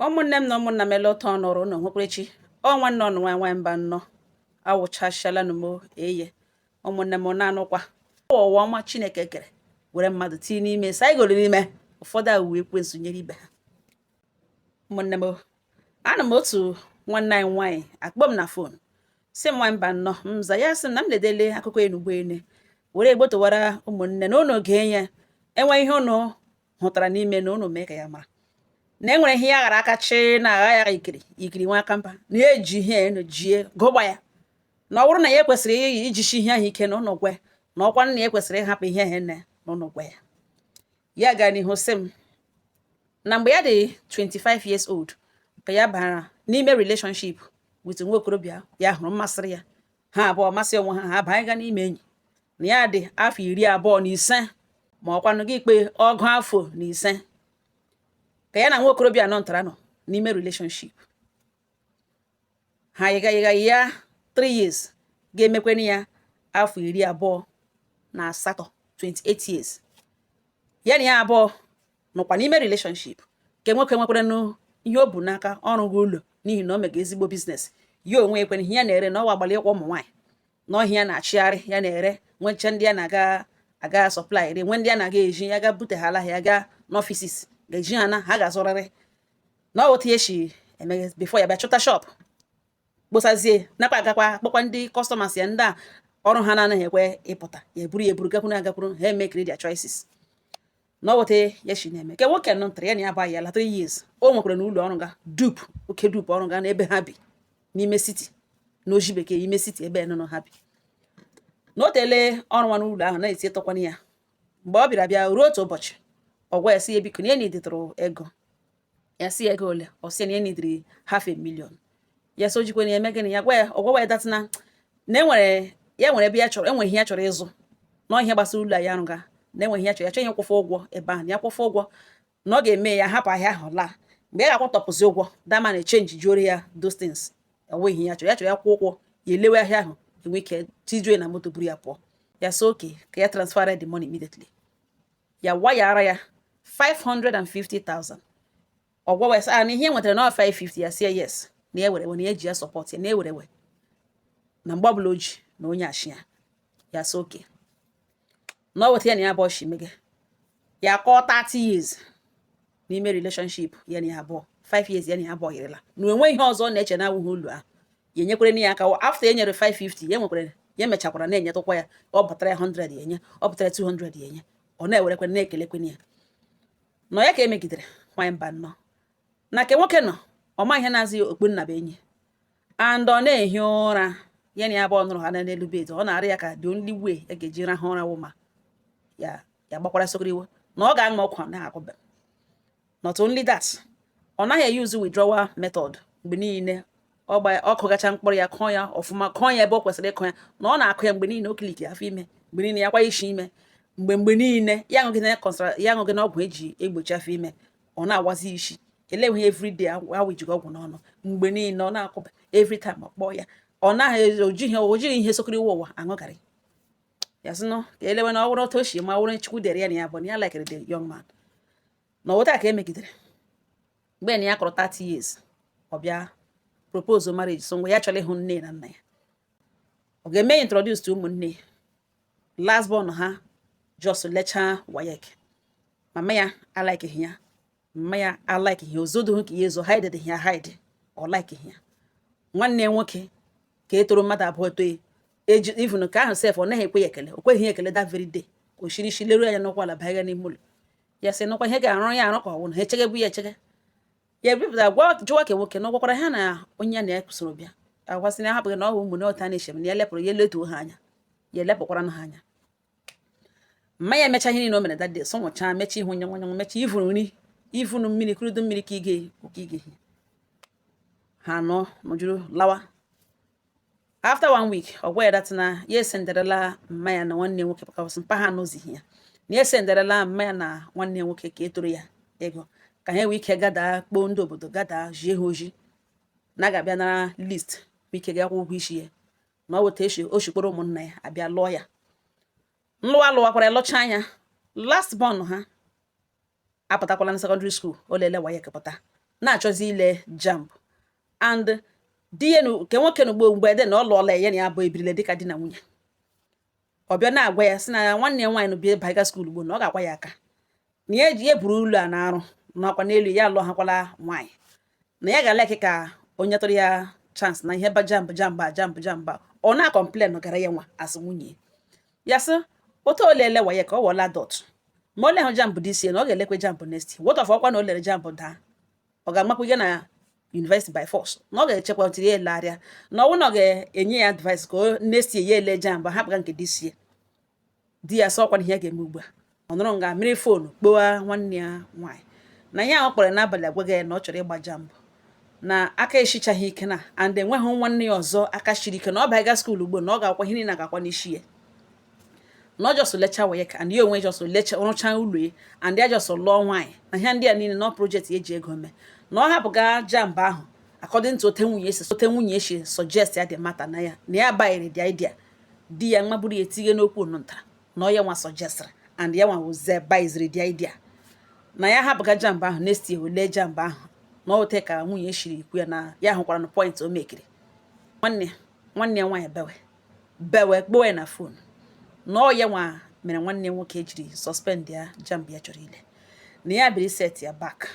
Ụmụnne m na ụmụnna m, ele ụtọ nọrọ ụnụ nwekwarechi ọ nwanne ọnụ nwa nwa mba nnọọ awụchachala m eye. Ụmụnne m, na-anụkwa ụwa ọma Chineke kere were mmadụ tinye n'ime sa anyị goro n'ime ụfọdụ awụwe ekwensu nyere ibe ha. Ụmụnne m, ana m otu nwanne anyị nwaanyị akpọ m na phone, si m, "Nwa mba nnọọ." M za ya, sị m na m ledele akụkọ enugbo ene were egbotowara ụmụnne na ụnụ gee ya, enwe ihe ụnụ hụtara n'ime na ụnụ mee ka ya mara na enwere ihe ya ghara aka chi na agha ya ikiri ikiri nwa aka mba na ya eji ihe enu jie gụgba ya, na ọ bụrụ na ya ekwesịrị ijichi ihe ahụ ike na ụnụ gwe, na ọkwa nna ya ekwesịrị ịhapụ ihe ahụ ene na ụnụ gwe ya. Ya gaa n'ihu sị m na mgbe ya dị 25 years old ka ya bara n'ime relationship with nwa okorobịa ya hụrụ mmasịrị ya. Ha abụọ masị onwe ha, ha banye ga n'ime enyi. Na ya dị afọ 25, ma ọkwanụ gị ikpe 25, ka ya na nwa okorobịa nọ ntara nọ n'ime relationship. Ha yịga yịga ya 3 years, ga-emekweni ya afọ 28, 28 years, ya na ya abụọ nọkwa n'ime relationship. Nke nwoke nwekwara ihe o bu n'aka ọrụ gị ụlọ, n'ihi na o mega ezigbo business. Ya onwe ekwere ihe ya na-ere na ọwa agbalị ịkwọ ụmụ nwaanyị na ọhịa ya na-achịgharị, ya na-ere nwecha ndị ya na-aga aga supply ri, nwe ndị ya na-aga eji ya ga buteghala ha, ya gaa n'offices ga-eji ha na ha ga-azụrịrị na ọ otu ya esi eme before ya bịa chọta shop kposazie, nakwa agakwa akpọkwa ndị customers ya, ndị a ọrụ ha na-anaghị ekwe ịpụta, ya eburu ya eburu gakwuru agakwuru ha, emekiri their choices. Na ọ weta ya shi na-eme nke nwoke nọ ntara ya na ya bụ ya la 3 years. O nwekwara na ụlọ ọrụ ga dup oke dup ọrụ ga n'ebe ha bi n'ime city, n'oji bekee ime city ebe nọ ha bi, na o tele ọrụ nwa n'ụlọ ahụ na-eti tọkwana ya. Mgbe ọ bịara bịa ruo otu ụbọchị, ọ gwa ya sị ya biko, na ya niditụrụ ego. Ya sị ya ego ole? Ọ sị ya na ya nidiri half a million. Ya sị o jikwa na ya eme gịnị? Ya gwa ya, ọ gwawa ya that na enwere ya nwere ebe ya chọrọ, enwere ihe ya chọrọ ịzụ na ihe gbasara ụlọ ya arụga, na enwe ihe ya chọrọ, ya chọrọ ihe kwụfụ ụgwọ ebe ahụ, na ya kwụfụ ụgwọ na ọ ga-eme ya hapụ ahịa ahụ laa. Mgbe ya ga-akwụtọpụzi ụgwọ, dama na echange juoro ya those things. Ọ nweghị ihe ya chọrọ, ya chọrọ ya kwụ ụgwọ, ya elewe ahịa ahụ, enwe ike tijuo na moto buru ya pụọ. Ya sị okay, ka ya transfer the money immediately. Ya wayara ya 550,000. Ọ gwawa ya sị, "Ah, na ihe nwetara na 550." Ya sị yes, na ya were na ya ji ya support ya, na ewerewe na mgbe ọbụla o ji na onye achị ya. Ya sị okay, na ọ weta ya na ya bụ ọchị mege ya kọọ 30 years n'ime relationship ya na ya abụọ, 5 years ya na ya abụọ yirila, na onwe ihe ọzọ ọ na-eche na awụghị ụlọ ahụ. Ya enyekwere ya aka. After e nyere 550, ya nwekwara ya mechakwara na-enyetụkwa ya. Ọ batara ya 100 ya enye, ọ batara 200 ya enye, ọ na-ewerekwe na-ekelekwe ya nọ ya ka emegidere nwaanyị mba nnọọ. Na nke nwoke nọ, ọ ma ihe na-azị okpu nna bụ enyi and ọ na-ehi ụra ya na ya abụọ nụrụ ha n'elu bed. Ọ na-arị ya ka the only way ya ga-eji rahụ ụra wụ ma ya ya gbakwara sokoriwo na ọ ga-aṅụ ọkwa na-agụbe. Not only that, ọ naghị use withdrawal method mgbe niile. Ọ gba ọkụ gacha mkpụrụ ya, kụọ ya ọfụma, kụọ ya ebe ọ kwesịrị ịkụ ya, na ọ na-akụ ya mgbe niile. O click afọ ime mgbe niile, ya kwa isi ime mgbe niile, ya aṅụghị na ya aṅụghị na ọgwụ eji egbochi afọ ime, ọ na-awazi isi eleghị everyday awụjighị ọgwụ n'ọnụ mgbe niile, ọ na-akụba every time ọ kpọọ ya. Ọ naghị ojighị ihe sokoriwa ụwa aṅụgarị ya sị nọ ka elewe na ọ bụrụ otu o si ma wụrụ Chukwu dere ya na ya bụ na ya likere the young man. Na ọwụta ka emegidere mgbe na ya kọrọ 30 years, ọ bịa propose marriage. So mgbe ya chọrọ ịhụ nne na nna ya, ọ ga-eme introduce to ụmụnne last born ha, just lechaa WAEC. Mama ya alikeghị ya, mama ya alikeghị ya, ozodoghị ka ya ezo, hide ya hide, ọ likeghị ya. Nwanne ya nwoke ka e toro mmadụ abụọ toye eji even ka ahụ sef, ọ naghị ekwe ya ekele, o kweghị ya ekele that very day. O shiri isi leruo anya n'ụkwụ ala banye n'ime ụlọ. Ya sị nụkwa ihe ga-arụ ya arụ ka ọ wụ na ha echegebu ya echege. Ya ebipụta gwa jụwa ka nwoke na ọ gwakwara ha na onye ya na ya soro bịa agwasị na ahapụghị na ọ bụ ụmụ na ọta na-eche na ya lepụrụ ya, eletuo ha anya, ya elepụkwara ha anya. Mma ya emecha ihe niile o mere that day, so nwụchaa, mecha ihu nyanwụ nyanwụ, mecha ivuru nri, ivunu mmiri, kurudu mmiri ka ige oke ige ha nọ nọjuru lawa. After one week, ọ gwa ya that na ya esenderela mma ya na nwanne nwoke, because mpa ha anọzighị ya, na ya esenderela mma ya na nwanne nwoke ka e toro ya ego ka ha nwee ike gada kpoo ndị obodo gada jie ha oji na ga-abịa nara list, nwee ike ga kwụ ụgwọ isi ya. Na ọ weta eshi o shikporo ụmụnna ya abịa lụọ ya nlụwa lụwakwara lụcha anya. Last born ha apụtakwala na secondary school, o lele WAEC pụta. Na-achọzi ile JAMB and di ya nke nwoke na ugbo mgbe ede na ọ lụọla ya, ya na ya bụ ebirile dịka di na nwunye. Ọ bịa na-agwa ya sị na nwanne ya nwaanyị bịa baiga school ugbo, na ọ ga-akwa ya aka na ya eji ya buru ụlọ a na-arụ n'ọkwa n'elu ya alụọ hakwala nwaanyị, na ya ga-alike ka onye tụrụ ya chance na ihe ba JAMB, JAMB a, JAMB, JAMB a. Ọ na-acomplain gara ya nwa asị nwunye ya sị otu olele wa ya ka ọ wọla adult, ma o lehụ JAMB this year, na ọ ga-elekwe JAMB next year. What of ọkwa na o lere JAMB daa, ọ ga-amakwa ihe na university by force, na ọ ga-echekwa tiri ya elegharịa, na ọnwụ na ọ ga-enye ya advice ka o next year ya ele JAMB, hapụga nke this year. Di ya sị ọkwa na ihe ga-eme ugbu a, ọ nọrọ nga mmiri phone kpowa nwanne ya nwaanyị na ihe ahụ kpọrọ n'abalị, agwaghị ya na ọ chọrọ ịgba JAMB, na aka eshichaghị ike na and enweghị nwanne ya ọzọ aka shiri ike, na ọ baga school ugbu na ọ ga-akwa ihe niile ga-akwa n'isi ya, na ọ just lecha WAEC and ya onwe just lecha rụchaa ụlọ ya and ya just lụọ nwaanyị, na ihe ndị a niile na project eji ego mee, na ọ hapụga JAMB ahụ according to ote nwunye si suggest ya the matter, na ya banyere the idea. Di ya nwa buru ya etinye n'okwu ntara na ọ ya nwa suggestara and ya nwa wụze bayiziri the idea na ya hapụga JAMB ahụ, next year ole JAMB ahụ, na ote ka nwunye shiri ikwu ya na ya hụkwara na point o mekiri. Nwanne ya nwaanyị bewe bewe kpowe na phone na ọ ya nwa mere nwanne nwoke jiri suspend ya JAMB ya chọrọ ile, na ya biri set ya back,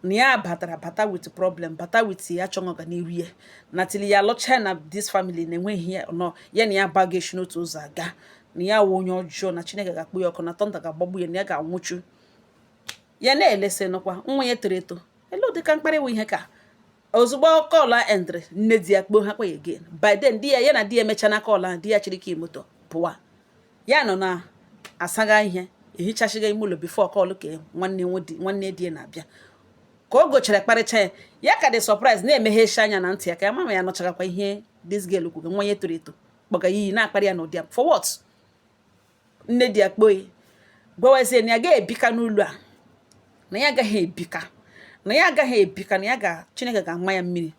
na ya batara bata with problem, bata with ya chọrọ ọganihu ya, na till ya lọcha na this family na enweghị ya nọ ya na ya baga esi n'otu ụzọ aga, na ya wụ onye ọjọọ, na Chineke ga-akpụ ya ọkụ, na thunder ga-agbagbu ya, na ya ga-anwụchu ya. Na-elesi nụkwa nwa ya toro eto elu dịka mkparị ihe ka ozugbo call endịrị, nne di ya kpoo ha kwa ya again. By then di ya, ya na di ya emechana call ahụ, di ya chịrị ka moto pụwa. Ya nọ na asaga ihe, ehichasịga ime ụlọ before call ka nwanne di ya na-abịa ka o gochara kparịcha ya. Ya ka dị surprise na-emeghechi anya na ntị ya ka ya mama ya nọchagakwa ihe this girl kwugo. Nwa ya toro eto kpọga ya iyi, na-akparị ya n'ụdị ya, for what? Nne di ya kpoo gwawazie na ya ga-ebika n'ụlọ a, na ya agaghị ebika, na ya agaghị ebika, na ya ga Chineke ga-ama ya mmiri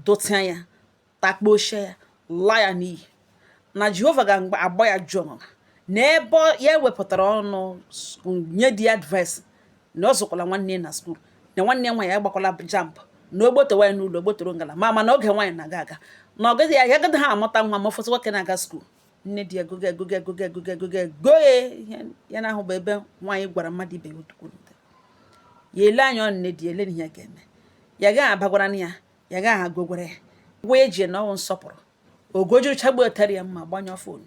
dote ya, takpochie ya, laa ya n'iyi, na Jehova ga-agba ya jụọ ọṅụṅa na ebe ya wepụtara ọnụ nye di ya advice na ọ zụkwala nwanne ya na school, na nwanne ya nwaanyị agbakwala JAMB, na ogboto nwaanyị n'ụlọ ogbotoro ngala ma mana oge nwaanyị na-aga aga na ọ gaghị ya agaghị ha amụta nwa ma ọfọsị nwoke na-aga school. Nne di ya goge goge goge goge goge goge ihe ya na-ahụ bụ ebe nwaanyị gwara mmadụ ibe ya otu kwuru ya ele anya ọ nne di ya ele ihe ya ga-eme, ya gaghị abagwara ya, ya gaghị agogwara ya gwa eji na ọwụ nsọpụrụ ogojuru chagbu tere ya mma, gbanyụọ phone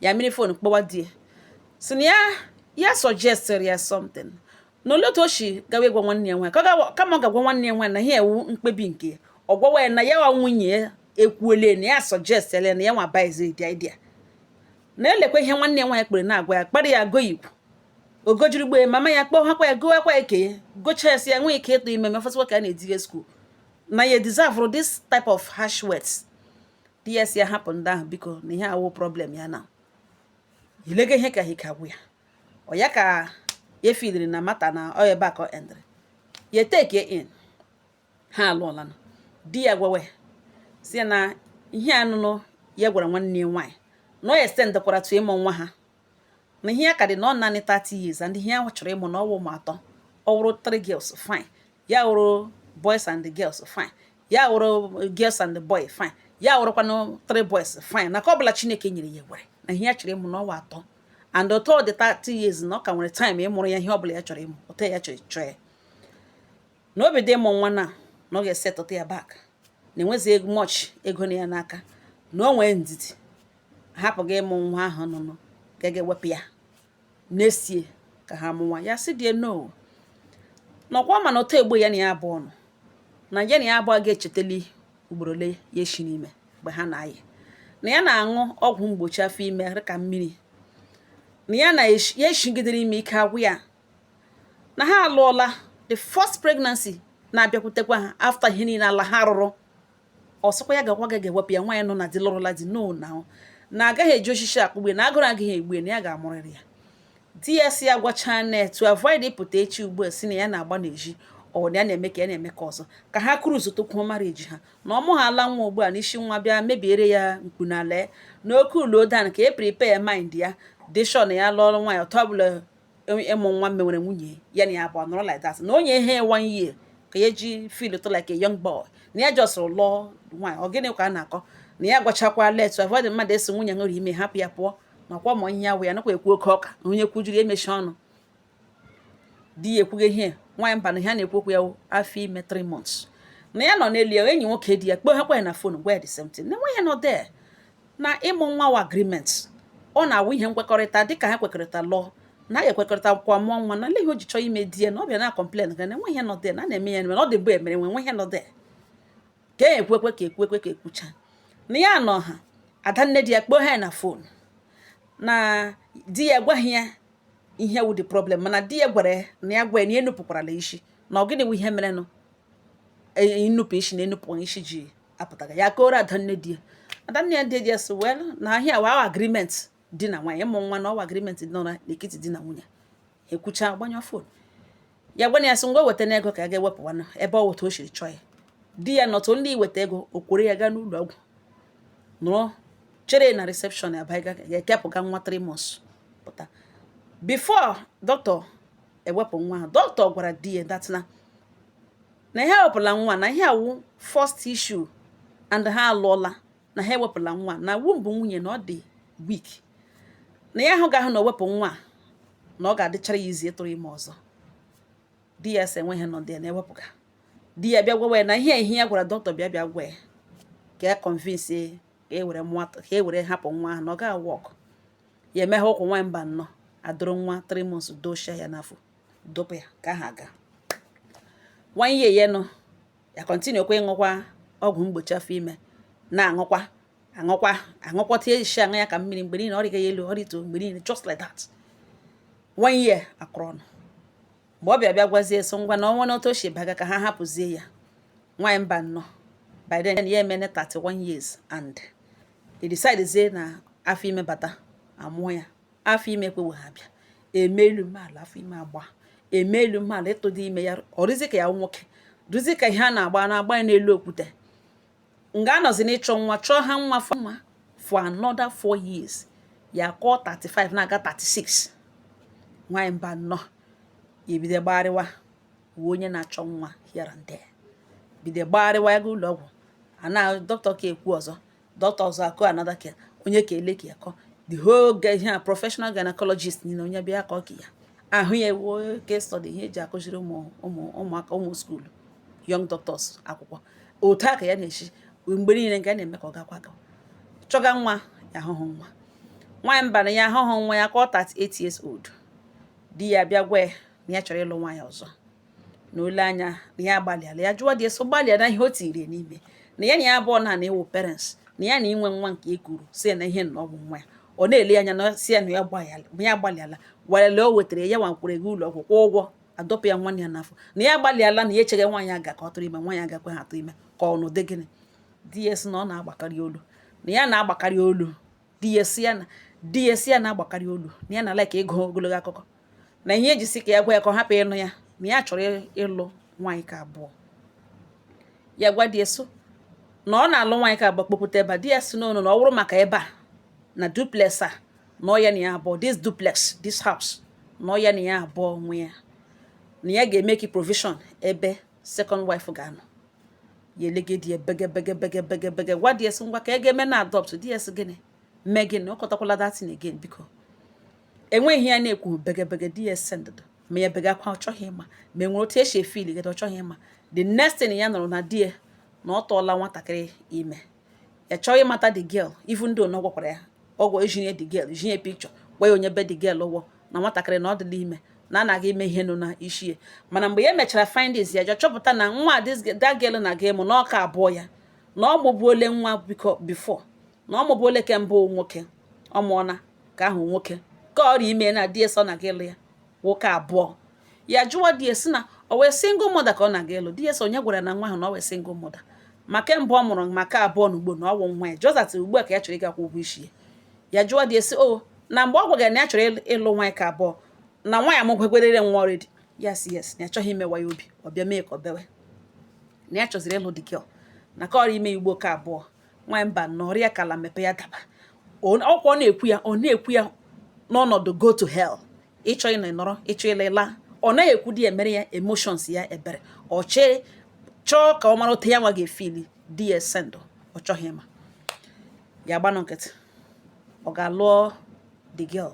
ya, mmiri phone kpọwa di ya si na ya ya suggestịrị ya something, na olee otu o si gawa ịgwa nwanne ya nwaanyị kama ọ ga-agwa nwanne ya nwaanyị na ihe ewu mkpebi nke ya, ọ gwawa ya na ya nwa nwunye ya ekwuole na ya suggestịrị ya, na ya nwa baiziri the idea, na elekwa ihe nwanne ya nwaanyị kpere na-agwa ya, kparị ya go igwu ogojuru gbe mama ya kpọọ hakwa ya gowakwa ya ke gocha ya si ya nwee ike ịtụ ime mefọsịkwa ka a na-edige school, na ya deserve this type of harsh words. Di ya si ya hapụ ndị ahụ biko, na ihe awụ problem ya na ilega ihe ka ike agwụ ya, ọ ya ka ya filiri na mata na ọ ebe a ka ọ endịrị ya take in ha alụọla. Di ya gwawe si ya na ihe anụnụ ya gwara nwanne ya nwaanyị na ọ extendekwara to ịmụ nwa ha, na ihe ya ka dị na ọ naanị 30 years and ihe ya chọrọ ịmụ na ọwụ ụmụ atọ. Ọ wụrụ three girls, fine. Ya wụrụ boys and the girls, fine. Ya wụrụ girls and the boy, fine. Ya wụrụkwanụ three boys, fine. Na ka ọbụla Chineke nyere ya were, na ihe ya chọrọ ịmụ n'ọnwa atọ and otu ọ dị 30 years na ọ ka nwere time ịmụrụ ya ihe ọbụla ya chọrọ ịmụ, otu ya chọrọ chọọ ya na obi dị ịmụ nwa na ọ ga-esetụta ya back, na enwezi ego much ego na ya n'aka, na o nwee ndidi hapụ gị ịmụ nwa ahụ nụnụ ka ga-ewepụ ya nesie ka ha mụ nwa. Ya sị die no nọkwa, mana otu egbo ya na ya abụọ nọ na ya na ya abụọ ga-echetali ugboro ole ya esi n'ime mgbe ha na-ayị, na ya na-aṅụ ọgwụ mgbochi afọ ime ka mmiri, na ya na ya eshigidere ime ike agwụ ya, na ha alụọla, the first pregnancy na-abịakwutekwa ha after ihe niile ala ha rụrụ. Ọ sịkwa ya gakwa ga ga-ewepụ ya nwaanyị nọ na di lụrụla di no na na agaghị eji osisi akpụgbe na agụrụ agaghị egbu ya, na ya ga-amụrịrị ya. Di ya si ya gwacha na to avoid ịpụta echi ugbu a si na ya na-agba n'ezi, ọ na ya na-eme ka ya na-eme ka ọzọ ka ha cruise tụkwuo marriage ha, na ọ mụghala nwa ugbu a n'isi nwa bịa mebiere ya mkpu n'ala ya na oke ulo dan ka e prepare mind ya dị sure na ya lụọrụ nwaanyị ọtọ ọbụla ịmụ nwa mewere nwunye ya na ya abụọ nọrọ like that, na onye ihe one year Ka ya ji feel to like a young boy, na ya just lụọ nwaanyị. Ọ gịnị ka a na-akọ na ya gwachakwa let avoid mmadụ esi nwunye ṅụrụ ime, hapụ ya pụọ na ọkwa ma ihe ya wụ ya nakwa ekwu oke ọka na onye kwujuru emechi ọnụ. Di ya ekwughị ihe. Nwaanyị mba, na ihe a na-ekwu okwu ya wụ afọ ime 3 months na ya nọ n'elu ya. Enyi nwoke di ya kpoghekwa ya na phone, gwa ya the same thing, na enweghị nọ there na ịmụ nwa wa agreement, ọ na-awụ ihe nkwekọrịta, dịka ha kwekọrịta lụọ na a ga-ekwekọrịta kwa mụọ nwa. Na ihe o ji chọọ ime di ya na ọ bịa na complain ga na enweghị ihe nọ there, na a na-eme ya eme, na ọ dị mbụ emere nwe enweghị ihe nọ there ka e ekwekwe ka ekwekwe ka ekwucha na ya nọ ha. Adanne di ya kpọọ ha na phone na di ya gwaghị ya ihe wụ the problem, mana di ya gwara ya na ya gwa ya na ya enupụkwarala isi, na ọ gịnị wụ ihe merenụ ịnupụ isi na enupụ isi ji apụtaga ya koro adanne di ya. Adanne ya di ya sị, well, na ahịa wa agreement di na nwaanyị ịmụ nwa, na ọwa agreement dị nọ n'etiti di na nwunye. Ekwucha, gbanyụ phone. Ya gwana ya sị, ngwa, weta n'ego ka ya ga-ewepụwana ebe ọ wụta o siri chọọ ya. Di ya nọtụ ndị iweta ego, o kwere ya gaa n'ụlọ ọgwụ, nọrọ chere na reception ya baa, ga-ekepụga nwa 3 months pụta. Before dọkịta ewepụ nwa ahụ, dọkịta gwara di ya that na ihe ewepụla nwa, na ihe awụ first issue and ha alụọla, na ha ewepụla nwa na womb nwunye na ọ dị weak, na ya ahụ ga-ahụ na o wepụ nwa a, na ọ ga-adịchara ya izi ịtụrụ ime ọzọ. Di ya sị enweghị nọ dị ya na-ewepụga. Di ya bịa gwawa ya na ihe ihe ya gwara dọkịta bịa bịa gwa ya ka ya convince ka e were mụọ, ka e were hapụ nwa ahụ, na ọ ga-awụ ọkụ ya emeghe ụkwụ. Nwa mba nnọọ adụrụ nwa 3 months dochie ya n'afọ, dopụ ya ka aha aga. One year ya nọ ya continue kwa ịṅụkwa ọgwụ mgbochi afọ ime, na-aṅụkwa, aṅụkwa, aṅụkwa, tie isi aṅụ ya ka mmiri mgbe niile. Ọ rịga ya elu, ọ rịtuo mgbe niile, just like that. One year akụrụ ọnụ. Mgbe ọ bịa bịa gwazie so ngwa na ọnwa n'otu o si baga ka ha hapụzie ya. Nwaanyị mba nnọọ, by then ya emene 31 years and he decide na afọ ime bata amụọ ya. Afọ ime ekwewe ha bịa eme elu mala, afọ ime agba eme elu mala, ịtụdị ime ya ọ dịzị ka ya nwoke, dịzị ka ihe a na-agba na-agba ya n'elu okwute. Nga anọzi n'ịchọ nwa, chọọ ha nwa for nwa for another 4 years, ya kọọ 35 na-aga 36. Nwaanyị mba nnọọ, ya ebido gbagharịwa wuo onye na-achọ nwa here and there, bido gbagharịwa ya ga ụlọ ọgwụ ana dọkịta ka ekwu ọzọ, dọkịta ọzọ akọ another ka onye ka ele ka akọ the whole ihe a professional gynecologist niile, onye bịa ka ọ ka ya ahụ ya ewuo case study, ihe eji akụziri ụmụ ụmụ ụmụaka, ụmụ school, young doctors akwụkwọ. Otu a ka ya na-esi mgbe niile nke a na-eme ka ọ gakwa agawa chọga nwa ya ahụhụ nwa. Nwaanyị mba na ya ahụhụ nwa ya ka ọ 38 years old. Di ya bịa gwa ya na ya chọrọ ịlụ nwaanyị ọzọ, na ole anya na ya agbalịala. Ya jụọ di ya so gbalịa na ihe o tiri n'ime na ya na ya abụọ na na ịwụ parents, na ya na inwe nwa nke ekuru si ya na ihe na ọ bụ nwa ya. Ọ na-ele anya na si ya na ya gbalịala werele o wetara ya nwakwere gị ụlọ ọgwụ kwụọ ụgwọ adọpụ ya nwanne ya n'afọ, na ya agbalịala, na ya echeghị nwaanyị aga ka ọ tụrụ ime, nwaanyị agakwe ha atụ ime ka ọ nụ dị gịnị. Di ya sị na ọ na-agbakarị olu, na ya na-agbakarị olu. Di ya si ya na-agbakarị olu, na ya na like ịgụ ogologo akụkọ, na ihe eji si ka ya gwa ya ka ọ hapụ ịnụ ya, na ya chọrọ ịlụ nwaanyị ka abụọ. Ya gwa di ya so na ọ na-alụ nwaanyị ka abụọ kpọpụta ebe a. Di ya si n'ọnụ na ọ bụrụ maka ebe a na duplex a na ọ ya na ya abụọ, this duplex, this house, na ọ ya na ya abụọ nwe ya, na ya ga-emeki provision ebe second wife ga-anọ. Ya elege di ya bege bege bege bege bege, gwa di ya sị ngwa ka e ga-eme na adopt. Di ya sị gịnị mee gịnị, ọ kọtakwala that thing again, biko enweghị ya na-ekwu bege bege. Di ya send ma ya bege akwa, ọ chọghị ịma ma enwere otu esi efili gị, ọ chọghị ịma. The next thing ya nụrụ na di ya na ọ tọọla nwatakịrị ime. Ya chọọ ịmata the girl, even though na ọ gwakwara ya ọgwụ ejinye the girl, ejinye picture, gwa ya onye be the girl ụgwọ na nwatakịrị na ọ dịla ime, na anaghị ime ihe nọ na isi ya. Mana mgbe ya mechara findings ya, jọ chọpụta na nwa this that girl na-aga ịmụ na ọka abụọ ya, na ọ mụbuole nwa biko before, na ọ mụbuole kembụ nwoke, ọ mụọna ka ahụ nwoke ka ọrịa ime na di ya sọ na-aga ịlụ ya nwoke abụọ. Ya jụọ di ya sị na ọ wee single mother ka ọ na-aga ịlụ. Di ya sị onye gwara na nwa ahụ na ọ wee single mother, ma kemgbe ọ mụrụ maka abụọ na ugbo na ọ wụ nwa ya, just that ugbu a ka ya chọrọ ịga kwụ ụgwọ isi ya. Ya jụọ di ya sị o na mgbe ọ gwara na ya chọrọ ịlụ nwaanyị ka abụọ, na nwaanyị amụgwegwerere nwa already. Yes, yes, na ya chọghị imewa ya obi, ọ bịa mee ka ọ bewe na ya chọziri ịlụ the girl na ka ọrịa ime igbo ka abụọ. Nwaanyị mba na ọrịa kala mepe ya daba ọkwa ọ na-ekwu ya, ọ na-ekwu ya n'ọnọdụ go to hell, ịchọ ịnọ ịnọrọ, ịchọ ịla ịla. Ọ naghị ekwu di ya mere ya emotions ya ebere. Ọ chee chọọ ka ọ mara otu ya nwa ga-efili. Di ya sendụ, ọ chọghị ịma. Ya gbanụ nkịtị, ọ ga-alụọ the girl,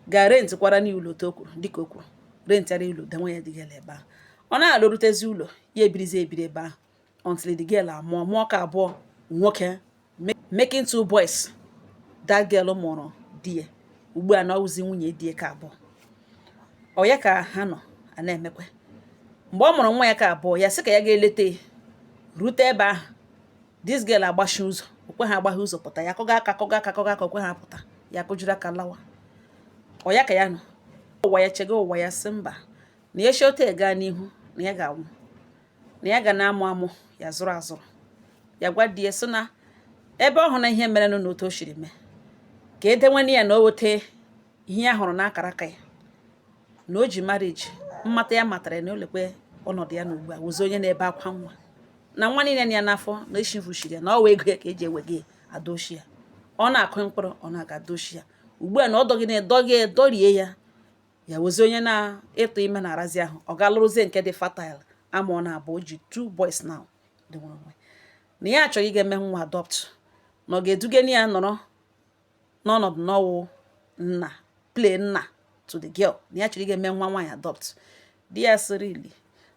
ga rent kwara n'ụlọ otu o kwuru. Dịka o kwuru, rentara ụlọ, denwe ya the girl ebe ahụ. Ọ na-alụrutezi ụlọ, ya ebirizi ebiri ebe ahụ until the girl amụọ, mụọ ka abụọ nwoke, making two boys that girl mụrụ di ya. Ugbu a na ọwụzi nwunye di ya ka abụọ. Ọ ya ka ha nọ a na-emekwe. Mgbe ọ mụrụ nwa ya ka abụọ, ya sị ka ya ga-eleta ya. Rute ebe ahụ, this girl agbachi ụzọ, okwe ha agbaghe ụzọ pụta. Ya kọga aka, kọga aka, kọga aka, okwe ha pụta. Ya kụjuru aka lawa. Ọ ya ka ya nọ ụwa, ya chega ụwa, ya sị mba, na ya si otu gaa n'ihu na ya ga-anwụ, na ya ga na-amụ amụ ya zụrụ azụrụ. Ya gwa di ya sị na ebe ọ hụ na ihe merenụ na otu o siri mee, ka edenwene ya na o weta ihe ya hụrụ n'akara aka ya, na o ji marriage mmata ya matara ya na olekwe ọnọdụ ya na ugbu a wụzi onye na-ebe akwa nwa, na nwa niile na ya n'afọ na eshivushiri ya, na ọwa ego ya ka eji ewega ya adoshi ya. Ọ na-akụ mkpụrụ, ọ na-aga doshi ya. Ugbu a na ọ dọgị na-edọgị edọrie ya, ya wụzi onye na-ịtụ ime na-arazi ahụ. Ọ ga lụrụzie nke dị fertile, ama ọ na-abụ o ji two boys now dị nwere onwe, na ya achọghị ịga eme nwa adopt, na ọ ga-eduga ya nọrọ n'ọnọdụ n'ọwụ nna, play nna to the girl, na ya chọrọ ịga eme nwa nwaanyị adopt. Di ya sịrị ili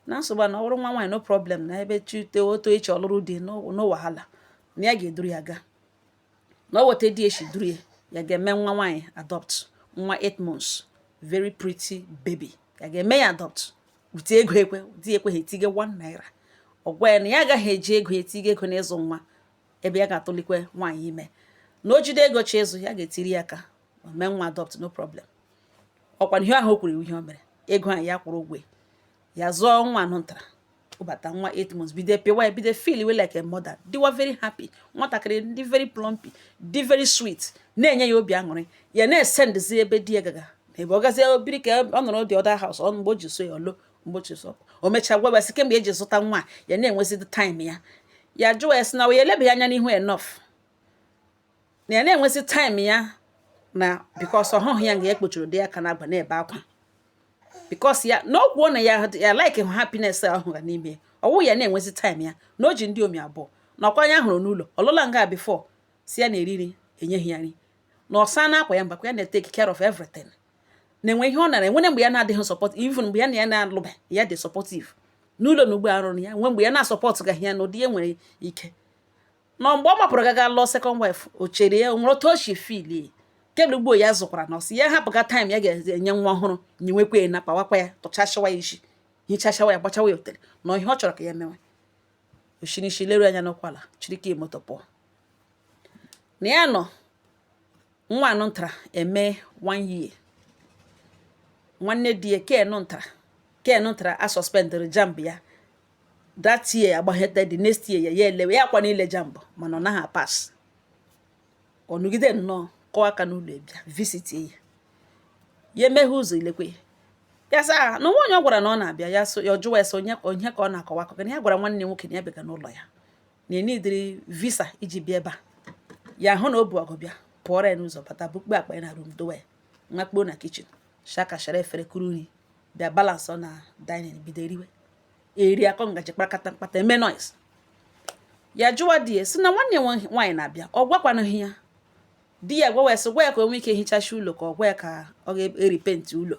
na nsogbu a, na ọ bụrụ nwa nwaanyị, no problem, na ebe chite otu echi ọlụrụ di, no wahala, na ya ga-eduru ya gaa. Na ọ weta di echi duru ya, ya ga-eme nwa nwaanyị adopt, nwa 8 months, very pretty baby. Ya ga-eme ya adopt wute ego ekwe di ekweghị etige 1 naira. Ọ gwa ya na ya agaghị eji ego etige ego n'ịzụ nwa, ebe ya ga-atụlikwe nwaanyị ime, na o jide ego chi ịzụ ya, ga-etiri ya aka ma mee nwa adopt, no problem. Ọkwa ihe ahụ o kwuru, ihe o mere, ego ahụ ya kwụrụ ụgwọ ya, zụọ nwa anụ ntara ụbata, nwa 8 months. Bido pịwa ya, bido feel we like a mother, dịwa very happy. Nwatakịrị dị very plumpy, dị very sweet, na-enye ya obi aṅụrị. Ya na-esendzi ebe di ya gaga na ebe ọ gazie obiri ka ọ nọrọ the other house ọ. Mgbe o ji so ya olo, mgbe o ji so o mechaa gwa ya sị kemgbe eji zụta nwa ya, na-enwezi time ya. Ya jụọ ya sị na ya elebeghị anya n'ihu enough, na ya na-enwezi time ya, na because ọ hụghị ya nga ekpochiri dị ya ka na-agba na-ebe akwa, because ya na o kwuo na ya ya like happiness ahụ ga n'ime ọwụ ya na-enwezi time ya, na o ji ndị omi abụọ na ọkwa anya hụrụ n'ụlọ ọlụla nga before si ya na eriri enyeghị ya nri, na ọsa na akwa ya, mgbakwa ya na-take care of everything, na-enwe ihe ọ nara enwere mgbe ya na-adịghị support, even mgbe ya na ya na-alụbe ya dị supportive n'ụlọ na ugbo arụrụ ya nwe mgbe ya na-asupport gaghị ya n'ụdị ya nwere ike. Na mgbe ọ mapụrụ gaga lụọ second wife, o chere ya o nwere otu o si feel kemgbe ugbo ya zụkwara na ọsị ya hapụga time ya ga-enye nwa ọhụrụ, nyewekwa ya na kpawakwa ya, tụchasịwa ya isi, hichasịwa ya, gbachawa ya otere, na ihe ọ chọrọ ka ya mewe oshirishi leru anya n'ụkwala chirike moto pụọ. Na ya nọ nwa anụ ntara eme one year, nwanne di ya ken ntara, ken ntara a suspendịrị JAMB ya that year, agbaghete the next year ya ya elewe ya akwa niile JAMB, mana ọ naghị apass. Ọ nọgide nnọọ kọọ aka n'ụlọ, ebịa visit ya, ya emeghe ụzọ ilekwe ya sị na nwa onye ọ gwara na ọ na-abịa. Ya so ya jụwa ya sị onye onye ka ọ na-akọwa akụkọ, na ya gwara nwanne nwoke na ya bịaga n'ụlọ ya, na enidiri visa iji bịa ebe a. Ya hụ na o bu ọgụ bịa, pụọrọ ya n'ụzọ, bata bukpe akpa ya na room, dowe ya, nwakpuo na kitchen, shakashara efere, kuru nri bịa balance ọ na dining, bido eriwe eri, akọ ngaji kparakata mkpata eme noise. Ya jụwa di ya sị na nwanne ya nwaanyị na-abịa, ọ gwakwanụghị ya. Di ya gwawa ya sị gwa ya ka o nwee ike hichachi ụlọ, ka ọ gwa ya ka ọ ga-erepaint ụlọ,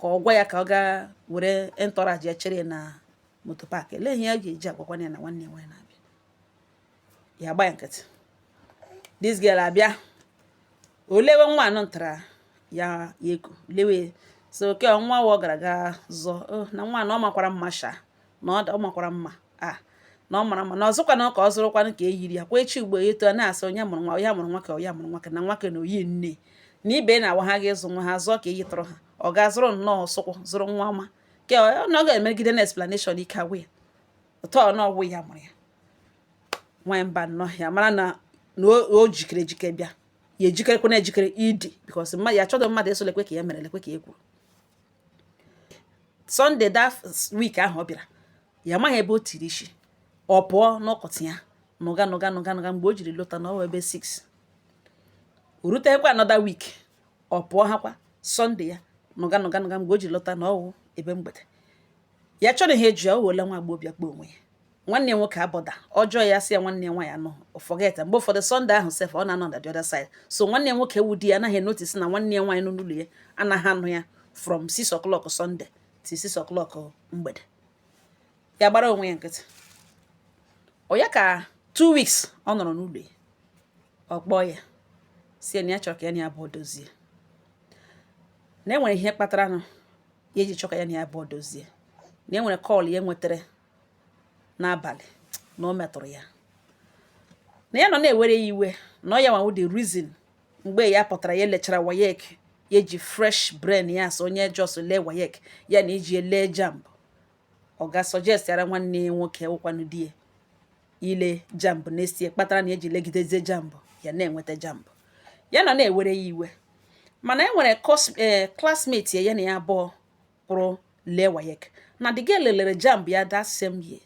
ka ọ gwa ya ka ọ gaa were entourage ya chere na moto park. Elee ihe ya ga-eji agwakwana ya na nwanne ya nwaanyị na-abịa? Ya gba ya nkịtị. This girl abịa, olewe nwa anọ ntara ya, ya eku lewe so oke nwa wa ọ gara ga zụọ na nwa na ọ makwara mma sha, na ọ makwara mma a, na ọ mara mma, na ọzọkwa na ka ọ zụrụkwanụ ka e yiri ya kwa echi. Ugbo eto a na-asị onye mụrụ nwa ya, mụrụ nwa ka ya mụrụ nwa ka na nwa ka na oyi nne na ibe na-awa ha ga-ịzụ nwa ha zụọ ka eyi tụrụ ha. Ọ ga-azụrụ nnọọ sụkwụ zụrụ nwa ọma ke na ọ ga-emegide na explanation ike agwụ ya ụtọ na ọgwụ ya mụrụ ya nwaanyị mba nnọọ. Ya mara na o jikere ejike bịa, ya ejikerekwa na ejikere idi because mmadụ ya achọghị mmadụ eso lekwe ka ya mere, lekwe ka e kwuru. Sunday that week ahụ ọ bịara, ya amaghị ebe o tiri isi. Ọ pụọ n'ụkọtị ya nụga nụga nụga nụga. Mgbe o jiri lọta na ọwa ebe 6. O rutekwa another week, ọ pụọ ha kwa Sunday ya, nụga nụga nụga. Mgbe o jiri lọta na ọwụ ebe mgbede. Ya chọrọ ihe eji ya o wele nwa agbọghọbịa kpọọ onwe ya. Nwanne ya nwoke abọda ọjọọ ya, sị ya nwanne ya nwaanyị anọ o forget. Mgbe ụfọdụ Sunday ahụ sef, ọ na-anọ na the other side. So nwanne ya nwoke wu di ya anaghị notice na nwanne ya nwaanyị nọ n'ụlọ ya anaghị anụ ya from 6 o'clock Sunday till 6 o'clock mgbede. Ya gbara onwe ya nkịtị. Ọ ya ka 2 weeks ọ nọrọ n'ụlọ ya, ọ kpọọ ya, si ya na ya chọrọ ka ya na ya abụọ dozie, na enwere ihe kpatara nụ ya eji chọ ka ya na ya abụọ dozie, na enwere call ya nwetara n'abalị na o metụrụ ya, na ya nọ na-ewere ya iwe, na ọ ya nwawu the reason. Mgbe ya pụtara, ya lechara WAEC, ya eji fresh brain ya so onye just lee WAEC ya na iji lee JAMB, ọ ga suggest yara nwanne ya nwoke wụkwanụ di ya ile JAMB next year, kpatara na eji legidezie JAMB ya na-enweta JAMB. Ya nọ na-ewere ya iwe, mana e nwere classmate ya, ya na ya abụọ pụrụ lee WAEC, na the girl lelere JAMB ya that same year,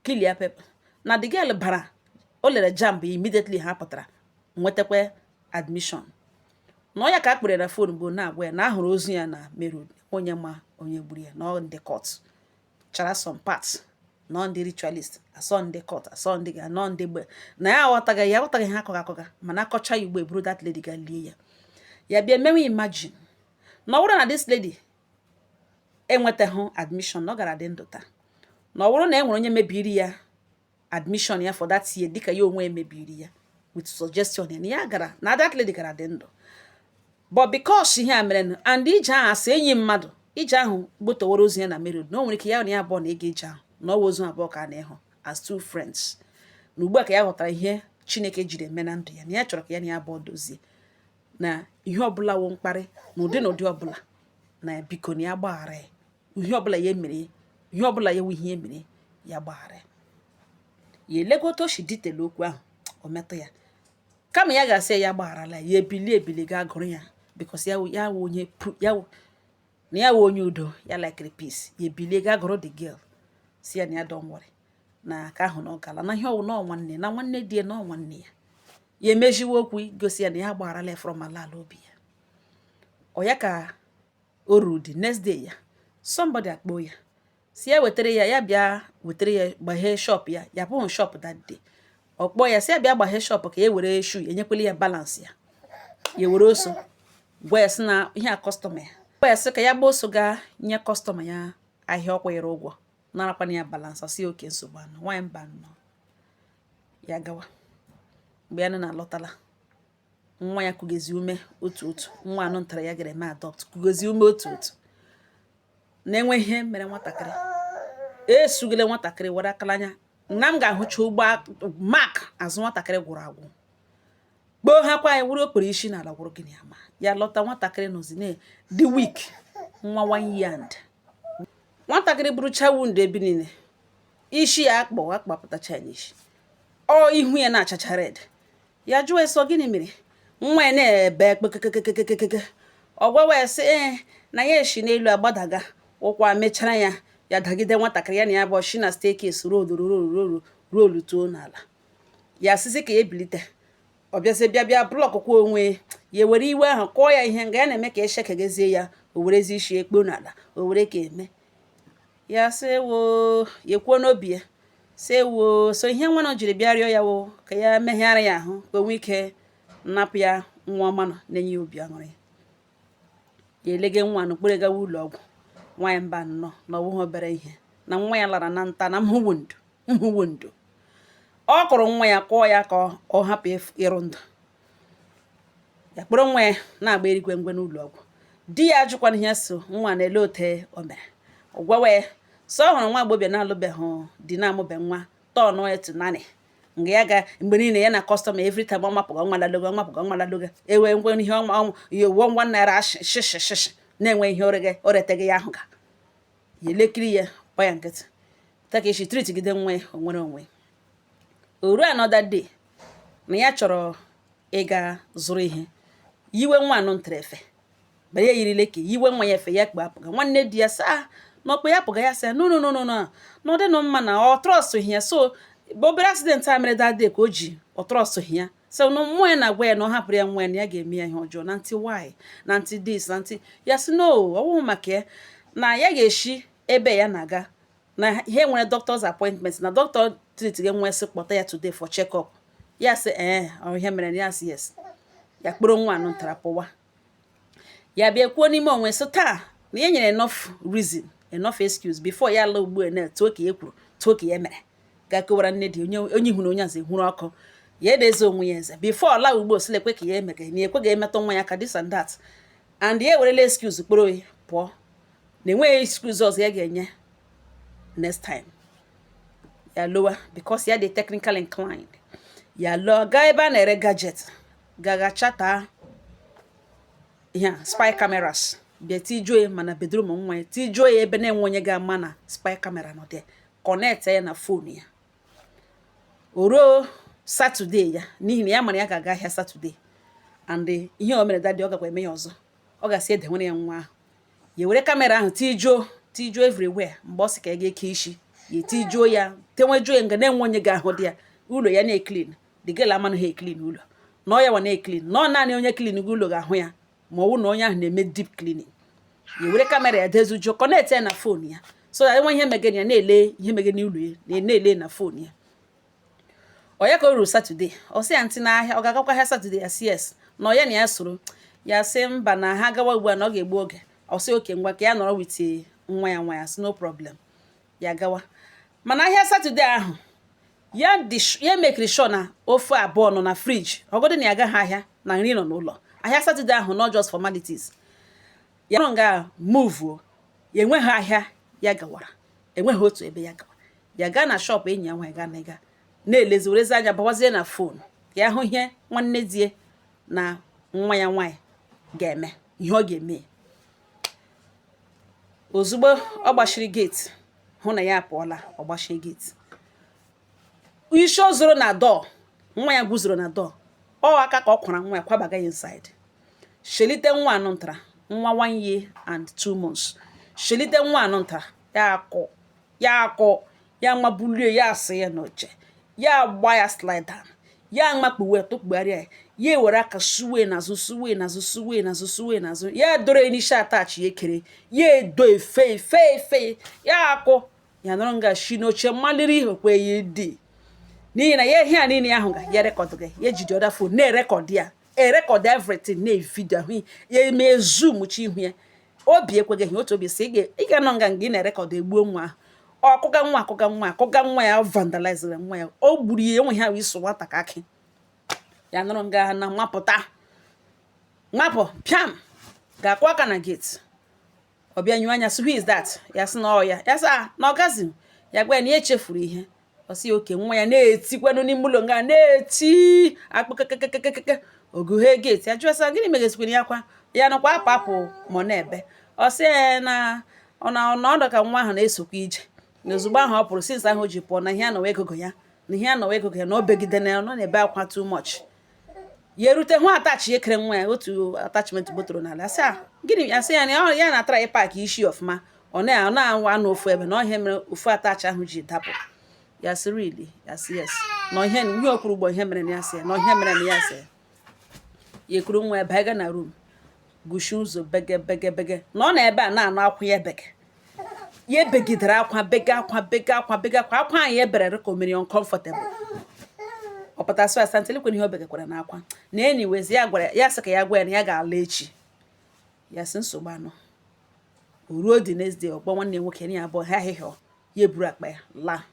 clear paper, na the girl bara, o lere JAMB immediately ha pụtara nwetakwa admission. Na ọ ya ka a kpere na phone bụ na-agwa ya na ahụrụ ozu ya na main road, onye ma onye gburu ya, na ọ ndị cult chara some parts, na ọ ndị ritualist, asọ ndị cult, asọ ndị ga nọ ndị gbe, na ya aghọtaghị, ya aghọtaghị ha akọghị akọga, mana akọcha ya ugbo eburu that lady ga lie ya. Ya bịa mewe imagine na ọ bụrụ na this lady enwetaghị admission, na ọ gara dị ndụ taa, na ọ bụrụ na e nwere onye mebiri ya admission ya for that year, dịka ya onwe emebiri ya with suggestion ya, na ya gara na that lady gara dị ndụ. But because ihe a mere and ije ahụ asị enyi mmadụ ije ahụ gbotoworo ozu ya na main road, na o nwere ike ya na ya abụọ na ịga ije ahụ, na ọwa ozu abụọ ka a na-ịhụ as two friends, na ugbu a ka ya ghọtara ihe Chineke jiri eme na ndụ ya, na ya chọrọ ka ya na ya abụọ dozie, na ihe ọbụla wụ mkparị na ụdị na ụdị ọbụla, na biko na ya gbaghara ya, ihe ọbụla ya mere, ihe ọbụla ya wụ ihe ya mere, ya gbaghara ya. Ya elegote o si ditelu okwu ahụ, o metụ ya. Kama ya ga-asị ya gbagharala ya, ebili ebili ga gụrụ ya, because ya ya wụ onye ya wụ na ya wụ onye udo, ya likere peace. Ya ebilie ga gụrụ the girl, si ya na ya don't worry, na ka ahụ na ọ gala, na ihe ọwụ na ọ nwanne na nwanne di ya, na ọ nwanne ya. Ya emeziwe okwu gosi ya na ya gbagharala ya from ala ala obi ya. Ọ ya ka o ruru the next day ya, somebody akpọ ya, si ya wetara ya, ya bịa wetara ya gbaghee shop ya. Ya bụghị shop that day. Ọ kpọọ ya, si ya bịa gbaghee shop ka e were shoe enyekwala ya balance ya. Ya were oso gwa ya, sị na ihe a customer ya gwa ya, sị ka ya gba oso gaa nye customer ya ahịa ọ kwụnyere ụgwọ, narakwana ya balance. Ọ sị oke nsogbu anọ nwaanyị mba nnọọ. Ya gawa. Mgbe ya na-alọtala, nwa ya kugezi ume otu otu, nwa anụ ntara ya gara eme adopt, kugezi ume otu otu, na-enwe ihe mere nwatakịrị esugile. Nwatakịrị were akala anya na m ga-ahụcha ụgbọ mak azụ nwatakịrị gwụrụ agwụ, kpoo ha kwa ya were okpere isi n'ala gwụrụ gịnị ama. Ya lọta, nwatakịrị nọzi na dị weak, nwa 1 year, and nwatakịrị burucha wound ebe niile, isi ya akpọ akpapụtacha ya n'isi, ọ ihu ya na-achacha red. Ya jụọ eso gịnị mere nwa ya na-ebe kpekekekekekeke. Ọ gwawa ya sị ee, na ya esi n'elu agbadaga ụkwa mechara ya, ya dagide nwatakịrị ya na ya bụ shi na staircase roll roll roll roll tuo n'ala. Ya asịsị ka ya ebilite, ọ bịazie bịa bịa block kwa onwe ya, were iwe ahụ kụọ ya ihe nga ya na-eme ka eshekegezie ya, o werezi isi ekpo n'ala, o were ka eme ya, sị wo ya ekwuo n'obi ya, sị wo so ihe nwa nọ jiri bịa rịọ ya wo ka ya megharị ya ahụ, ka o nwee ike nnapụ ya nwa ọma nọ na-enye ya obi aṅụrị. Ya elege nwa n'okpere gawa ụlọ ọgwụ. Nwaanyị mba nnọọ, na ọwụghị obere ihe na nwa ya lara na nta na mhụwo ndo mhụwo ndo. Ọ kụrụ nwa ya, kụọ ya ka ọ hapụ ịrụ ndụ ya. Kpọrọ nwa ya na-agba erigwe ngwe n'ụlọ ọgwụ. Di ya ajụkwana ihe so nwa na-ele ote o mere. Ọ gwawa ya sọ ọ hụrụ nwa agbọbịa na-alụbeghị di, na-amụbe nwa, tọnụ etu naanị nga ya ga mgbe niile ya na customer, every time ọ mapụga nwa laloga, ọ mapụga nwa laloga, ewe ngwe ihe ọnwa ihe wuo ngwa naira shishi shishi na-enwe ihe orege oreteghị ya ahụ ga ya elekiri ya gba ya nkịtị ta ka esi treat gide nwa ya. O nwere onwe o ruo another day na ya chọrọ ịga zụrụ ihe, yiwe nwa anụ ntara efe banye yirile ka yiwe nwa ya efe ya kpe apụga. Nwanne di ya saa n'ọkpa ya pụga, ya sị no, no, no, no, no, na ọ dịnụ mma na ọ trust ya. So obere accident a mere that day ka o ji ọ trust ya, so na mmụọ ya na-agwa ya na ọ hapụrụ ya nwa ya, na ya ga-eme ya ihe ọjọọ, na ntị why, na ntị this, na ntị ya sị no, ọ wụghị maka ya, na ya ga-eshi Ebe ya na-aga na ihe nwere doctor's appointment, na doctor treat gị nwa, sị kpọta ya today for check up. Ya sị, "Ee, ọ ihe mere?" Ya sị, "Yes." Ya kpọrọ nwa anụ ntara pụwa. Ya bịa kwuo n'ime onwe sị taa na ya nyere enough reason, enough excuse before ya ala ugbu a na tuo ka ya kwuru, tuo ka ya mere, ga kọwara nne di onye onye hụrụ onye azụ ehuru ọkụ ya edeze onwe ya eze before ọla ugbo silekwe ka ya emege na ekwe ga-emetụ nwa ya ka this and that, and ya ewerela excuse kpọrọ ya pụọ, na enweghị excuse ọzọ ya ga-enye next time. Ya lowa, because ya dị technical inclined, ya lụọ gaa ebe a na-ere gadget, gaga chata ihe a, spy cameras, bịa tijuo ya mana bedroom nwa ya, tijuo ya ebe na-enwe onye ga-ama na spy camera nọ there, connect ya na phone ya. O ruo Saturday ya, n'ihi na ya mara ya ga-aga ahịa Saturday, and ihe o mere daddy, ọ gakwa eme ya ọzọ, ọ ga-asị edenwere ya nwa ahụ. Ya were camera ahụ tijuo, tijuo everywhere. Mgbe ọ sị ka ya ga-eke isi ya, etijuo ya, tenwejuo ya nga na-enwe onye ga-ahụ dị ya ụlọ ya na-eclean. The girl amanaghị eclean ụlọ, na ọ ya nwa na-eclean, na ọ naanị onye clean gị ụlọ ga-ahụ ya, ma ọ wụ na onye ahụ na-eme deep cleaning. Ya were camera ya dezujuo, connect ya na phone ya, so that enwe ihe megene ya na-ele ihe megene n'ụlọ ya, na-ele na phone ya. Ọ ya ka o ruru Saturday, ọ sị ya ntị n'ahịa, ọ ga-agakwa ahịa Saturday? Ya sị yes, na ọ ya na ya soro. Ya sị mba, na ha gawa ugbu a na ọ ga-egbu oge. Ọ sị oke, ngwa, ka ya nọrọ with nwa ya. Nwa ya sị no problem. Ya gawa, mana ahịa Saturday ahụ, ya dị ya mekiri sure na ofe abụọ nọ na fridge, ọgọdị na ya agaghị ahịa, na nri nọ n'ụlọ. Ahịa Saturday ahụ, not just formalities. Ya nọ nga move, ya enweghị ahịa ya gawara, enweghị otu ebe ya gawara. Ya gaa na shop enyi ya nwaanyị, gaa na ịga na-elezi, werezi anya bawazie na phone ka ya hụ ihe nwanne die na nwa ya nwaanyị ga-eme, ihe ọ ga-eme. Ozugbo ọ gbachiri gate, hụ na ya apụọla, ọ gbachie gate, isi o zoro na door, nwa ya guzoro na door, ọ aka ka ọ kwara nwa ya kwabaga ya inside, shelite nwa anụ ntara, nwa 1 year and 2 months, shelite nwa anụ ntara, ya akụ ya akụ ya mabulie ya, asị ya n'oche, ya gba ya slide down, ya makpuwe tụkpugharịa ya, ya ewere aka suwe n'azụ, suwe n'azụ, suwe n'azụ, suwe n'azụ, ya doro ya n'isi atachi ya ekere ya edo efe efe efe, ya akụ ya nọrọ nga shi n'oche maliri ihe kwe ya dị, n'ihi na ya ihe a niile ahụ ga ya record gị, ya jide other phone na-erecord ya, erecord everything, na-evideo ahụ ya, eme zoom chi ihu ya. Obi ekweghị otu obi si ị ga-anọ nga nga ị na-erecord egbuo nwa ahụ. Ọkụga nwa, akụga nwa, akụga nwa ya, vandalizere nwa ya, o gburu ya, enweghị ahụ iso nwata ka akị. Ya nọrọ nga na mapụta, mapụ piam, ga-akwụ aka na gate. Ọ bịa nyụọ anya sị, "Who is that?" Ya sị na ọ ya. Ya sị a na ọ gazi. Ya gwa ya na ya echefuru ihe. Ọ sị oke. Nwa ya na-etikwanụ n'ime ụlọ nga na-eti akpụkekekekeke. Ogughe gate, ya jụọ sị gịnị megezikwere ya kwa, ya nọkwa apụ apụ ma ọ na-ebe. Ọ sị ya na ọ na ọnọdụ ka nwa ahụ na-esokwa ije, na ozugbo ahụ ọ pụrụ, since ahụ o ji pụọ, na ihe anọwa egogo ya, na ihe anọwa egogo ya, na o begide na ọ na-ebe akwa too much. Ya erute hụ atachi ekere nwa ya, otu attachment botoro n'ala. Sị a gịnị? Ya sị ya na ya na-atara ịpack isi ọfụma, ọ na ọ na-anwa anụ ofu ebe, na ọhịa mere ofu atachi ahụ ji dapụ. Ya sị, "Really?" Ya sị yes, na ihe ihe o kwuru ugbo ihe mere na ya sị ya na ihe mere na ya sị ya. Ya ekuru nwa ya banye na room, gushi ụzọ, bege bege bege, na ọ na ebe a na-anụ akwa ya bege. Ya ebegidere akwa, bege akwa, bege akwa, bege akwa, akwa ahụ ya ebere ka o mere ya uncomfortable. Ọ pụta sị asantị lekwana ihe o begekwara na akwa na anyways, ya gwara ya sị ka ya gwa ya na ya ga-ala echi. Ya sị nsogbu anọ. O ruo the next day, ọkpọ nwanne nwoke na ya abụọ ha ahịhịa, ya eburu akpa ya laa.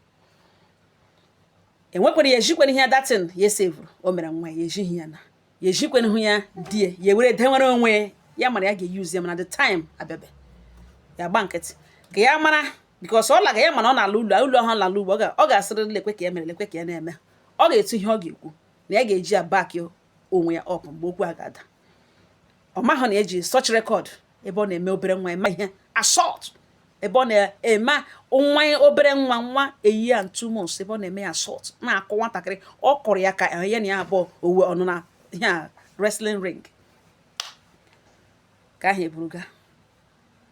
Enwekwara ya ejikwana ihe datin ya esevuru o mere nwa ya, ejighị ya na ya ejikwana hụ ya die ya were denwere onwe ya, mara ya ga-eyuzu ya, mana the time abịabe, ya gba nkịtị ka ya mara, because ọ laga ya, mana ọ na-ala ụlọ ụlọ ahụ lala ugbo, ọ ga-asịrị lekwe ka ya mere, lekwe ka ya na-eme. Ọ ga-etu ihe ọ ga-ekwu na ya ga-eji ya back onwe ya up mgbe okwu a ga-ada. Ọ mahụ na eji such record ebe ọ na-eme obere nwa eme ihe assault, ebe ọ na-eme nwa obere nwa, nwa a year and 2 months, ebe ọ na-eme ya assault, na-akụ nwatakịrị. Ọ kụrụ ya ka ya na ya abụọ owe ọnụ na ihe a wrestling ring ka ahụ eburuga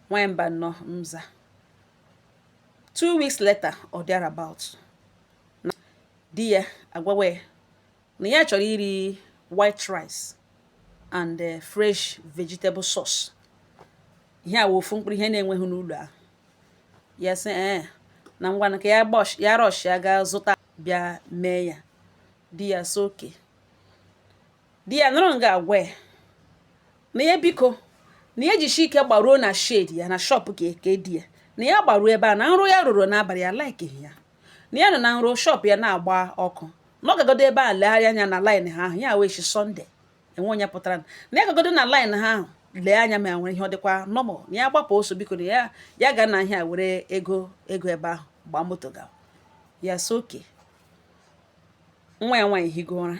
nwanyị mba nnọọ nza. 2 weeks later or thereabout, di ya agwawa ya na ya chọrọ iri white rice and fresh vegetable sauce. Ihe a wụ ofu mkpụrụ ihe na-enweghị n'ụlọ ahụ. Ya sị ee, na ngwanụ, ka ya gbosh ya rush ya gaa zụta bịa mee ya. Di ya sị okay. Di ya nụrụ nga agwa ya na ya biko, na ya jishi ike gbaruo na shed ya, na shop ka di ya, na ya gbaruo ebe a na nrụ ya rụrụ n'abalị ya likeghị ya, na ya nọ na nro shop ya na-agba ọkụ, na ọ gagodo ebe a legharị anya na line ha ahụ ya wee shi Sunday enwe onye pụtara, na ya gagodo na line ha ahụ lee anya ma ya nwere ihe ọ dịkwa normal, na ya gbapụ ọsọ, biko, na ya ga na ahịa were ego ebe ahụ gbaa moto gawa. Ya so okay. Nwa ya nwaanyị higo ụra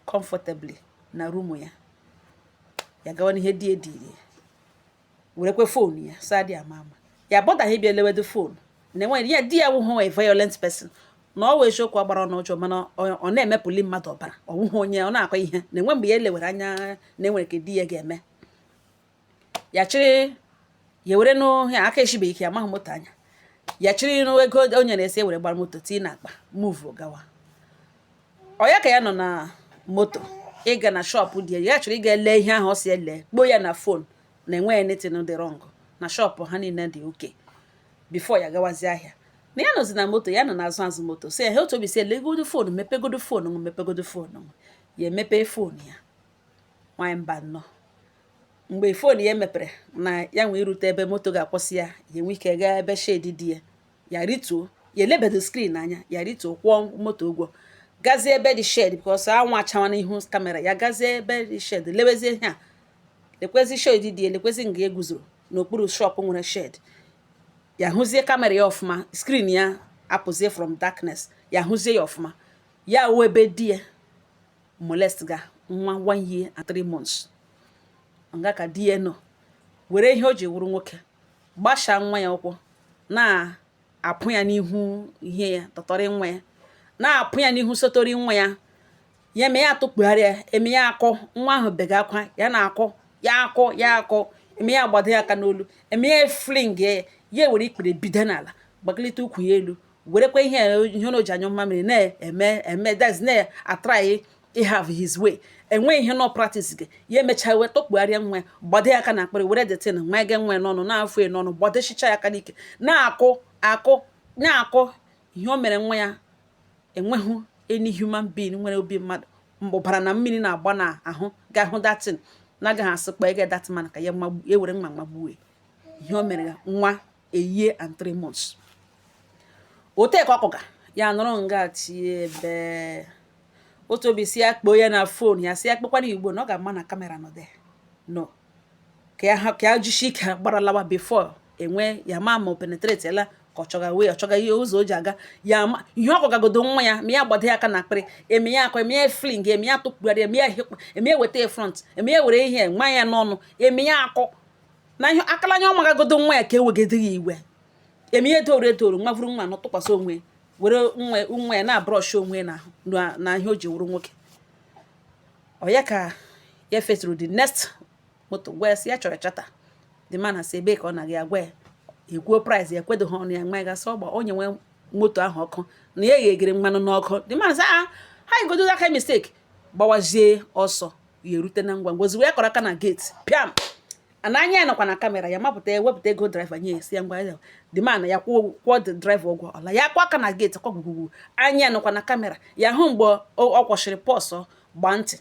comfortably na room ya. Ya gawa n'ihe di ediri, werekwe phone ya sa dị ama ama ya bọdaghị bịa lewedo phone na enweghị ya. Di ya wụhụ a violent person, na ọ wụ eziokwu agbara ọnụ ọjọọ, mana ọ na-emepụli mmadụ ọbara. Ọ wụghị onye ọ na-akọ ihe na enwe mgbe ya elewere anya na enwere ka di ya ga-eme ya chịrị ya were nụ ya aka eshibeghị ike amaghị moto anya ya chịrị nụ ego o nyere esi ewere gbara moto tii n'akpa move gawa. Ọ ya ka ya nọ na moto ịga na shop di ya, ya chọrọ ịga ele ihe ahụ ọ si ele kpoo ya na phone na enweghị anything dị wrong na shop ha, niile dị okay, before ya gawazie ahịa. Na ya nọzi na moto, ya nọ n'azụ azụ moto, si ya otu obi si elegodo phone, mepegodo phone, mepegodo phone ya. Emepe phone ya. Nwaanyị mba nnọọ, mgbe phone ya mepere na ya nwee irute ebe moto ga-akwụsị ya, ya enwe ike gaa ebe shed dị ya, ya rituo, ya elebedo screen anya, ya rituo, kwụọ moto ụgwọ, gazie ebe dị shed, because anwụ achawa n'ihu camera ya. Gazie ebe dị shed, lewezie ihe a, lekwezi shed dị ya, lekwezi nga eguzoro n'okpuru shop nwere shed. Ya hụzie camera ya ọfụma, screen ya apụzie from darkness, ya hụzie ya ọfụma. Ya wụ ebe di ya molest ga nwa 1 year and 3 months. Nga ka di ya nọ were ihe o ji wụrụ nwoke gbashaa nwa ya ụkwụ, na-apụ ya n'ihu ihe ya tọtọrị nwa ya, na-apụ ya n'ihu sotori nwa ya. Ya eme ya atụkpugharị ya, eme ya akọ nwa ahụ bega akwa, ya na-akọ ya, akọ ya, akọ, eme ya agbado ya aka n'olu, eme ya fling ya, ya ewere ikpere bido n'ala gbakalite ukwu ya elu, werekwa ihe o ji anyụ mmamịrị na-eme eme that's na-atry have his way. Enweghị ihe nọ practice gị. Ya emechaa wee tọkpugharịa nwa ya, gbado ya aka na akpịrị, were detin nwa ga nwa ya n'ọnụ, na-afụ ya n'ọnụ, gbadochicha ya aka n'ike, na-akụ akụ na-akụ. Ihe o mere nwa ya, enweghị any human being nwere obi mmadụ mgbụbara na mmiri na-agba n'ahụ ga-ahụ datin na-agaghị asị kpa ege that man ka ya ewere mma magbuo. Ihe o mere ya nwa a year and 3 months ote ka ọkụga ya nụrụ nga tie ebe otu obi si ya kpoo ya na phone ya, si ya kpekwana igbo na ọ ga-ama na camera nọ there no, ka ya jishi ike gbara lawa before enwe ya ma ma o penetrate la ka ọ chọga wee ọ chọga ihe ụzọ o ji aga ya ma ihe ọ kọgagodo nwa ya ma ya gbado ya aka na akpịrị, eme ya akọ, eme ya fling, eme ya tụkpugharị, eme ya hekpa, eme ya weta ya front, eme ya were ihe nwa ya n'ọnụ, eme ya akọ na ihe akalanya ọ magagodo nwa ya ka ewegedo ya iwe, eme ihe doro edoro nwa vuru nwa nọ tụkwasị onwe were nwa nwa ya na-abrush onwe na ihe o ji wuru nwoke. Ọ ya ka ya feturu the next moto, gwa ya sị ya chọrọ chata. The man asị ebe ka ọ na-aga, agwa ya, ekwuo price ya, ekwedoghị ọnụ ya. Nwa ya gasị ọgba onye nwe moto ahụ ọkụ na ya eghere mmanụ n'ọkụ. The man sị ah, ha egodo aka mistake, gbawazie ọsọ. Ya erute na ngwa ngwa, ozugbo ya kọrọ aka na gate piam, ana anya ya nọkwa na camera, ya mapụta ya, wepụta ego driver nye ya, si ya ngwa ya. The man ya kwụọ kwụọ the driver ụgwọ ọla ya kwụ aka na gate kwa gwugwugwu. Anya ya nọkwa na camera, ya hụ mgbe ọ kwọchịrị pọsọ gbaa ntị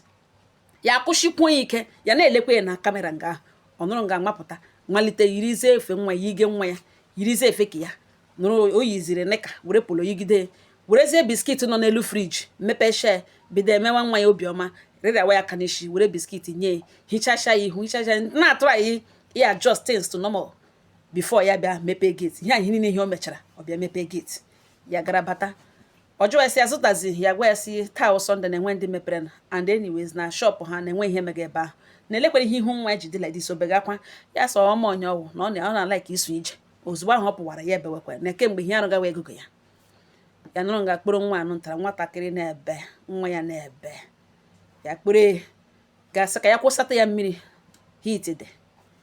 ya, akwụshikwuo ya ike, ya na-elekwa ya na camera. Nga ahụ ọ nụrụ nga mapụta, malite yirizie efe nwa ya, yige nwa ya, yirizie efe ka ya nụrụ o yiziri nika, were polo yigide, werezie biscuit nọ n'elu fridge mepee shee, bido emewa nwa ya obiọma, rịrịawa ya aka n'isi, were biscuit nye ya, hichacha ya ihu, hichacha ya, na-atụ anyị ya adjust things to normal before ya bịa mepee gate. Ihe anyị niile ihe o mechara, ọ bịa mepee gate, ya gara bata. Ọ jụọ ya sị azụtazi ya, gwa ya sị taa wụ Sunday na-enwe ndị mepere na and anyways na shop ha na-enwe ihe mega ebe ahụ, na-elekwere ihe ihu nwa ya ji dị like this, obega akwa ya sọ ọma onye ọwụ na ọ na like iso ije. Ozugbo ahụ ọ pụwara, ya ebewekwa na kemgbe ihe arụgawa ego ya. Ya nụrụ nga kpụrụ nwa anụ ntara nwatakịrị na-ebe, nwa ya na-ebe, ya kpụrụ gasị ka ya kwụsata ya mmiri heat dị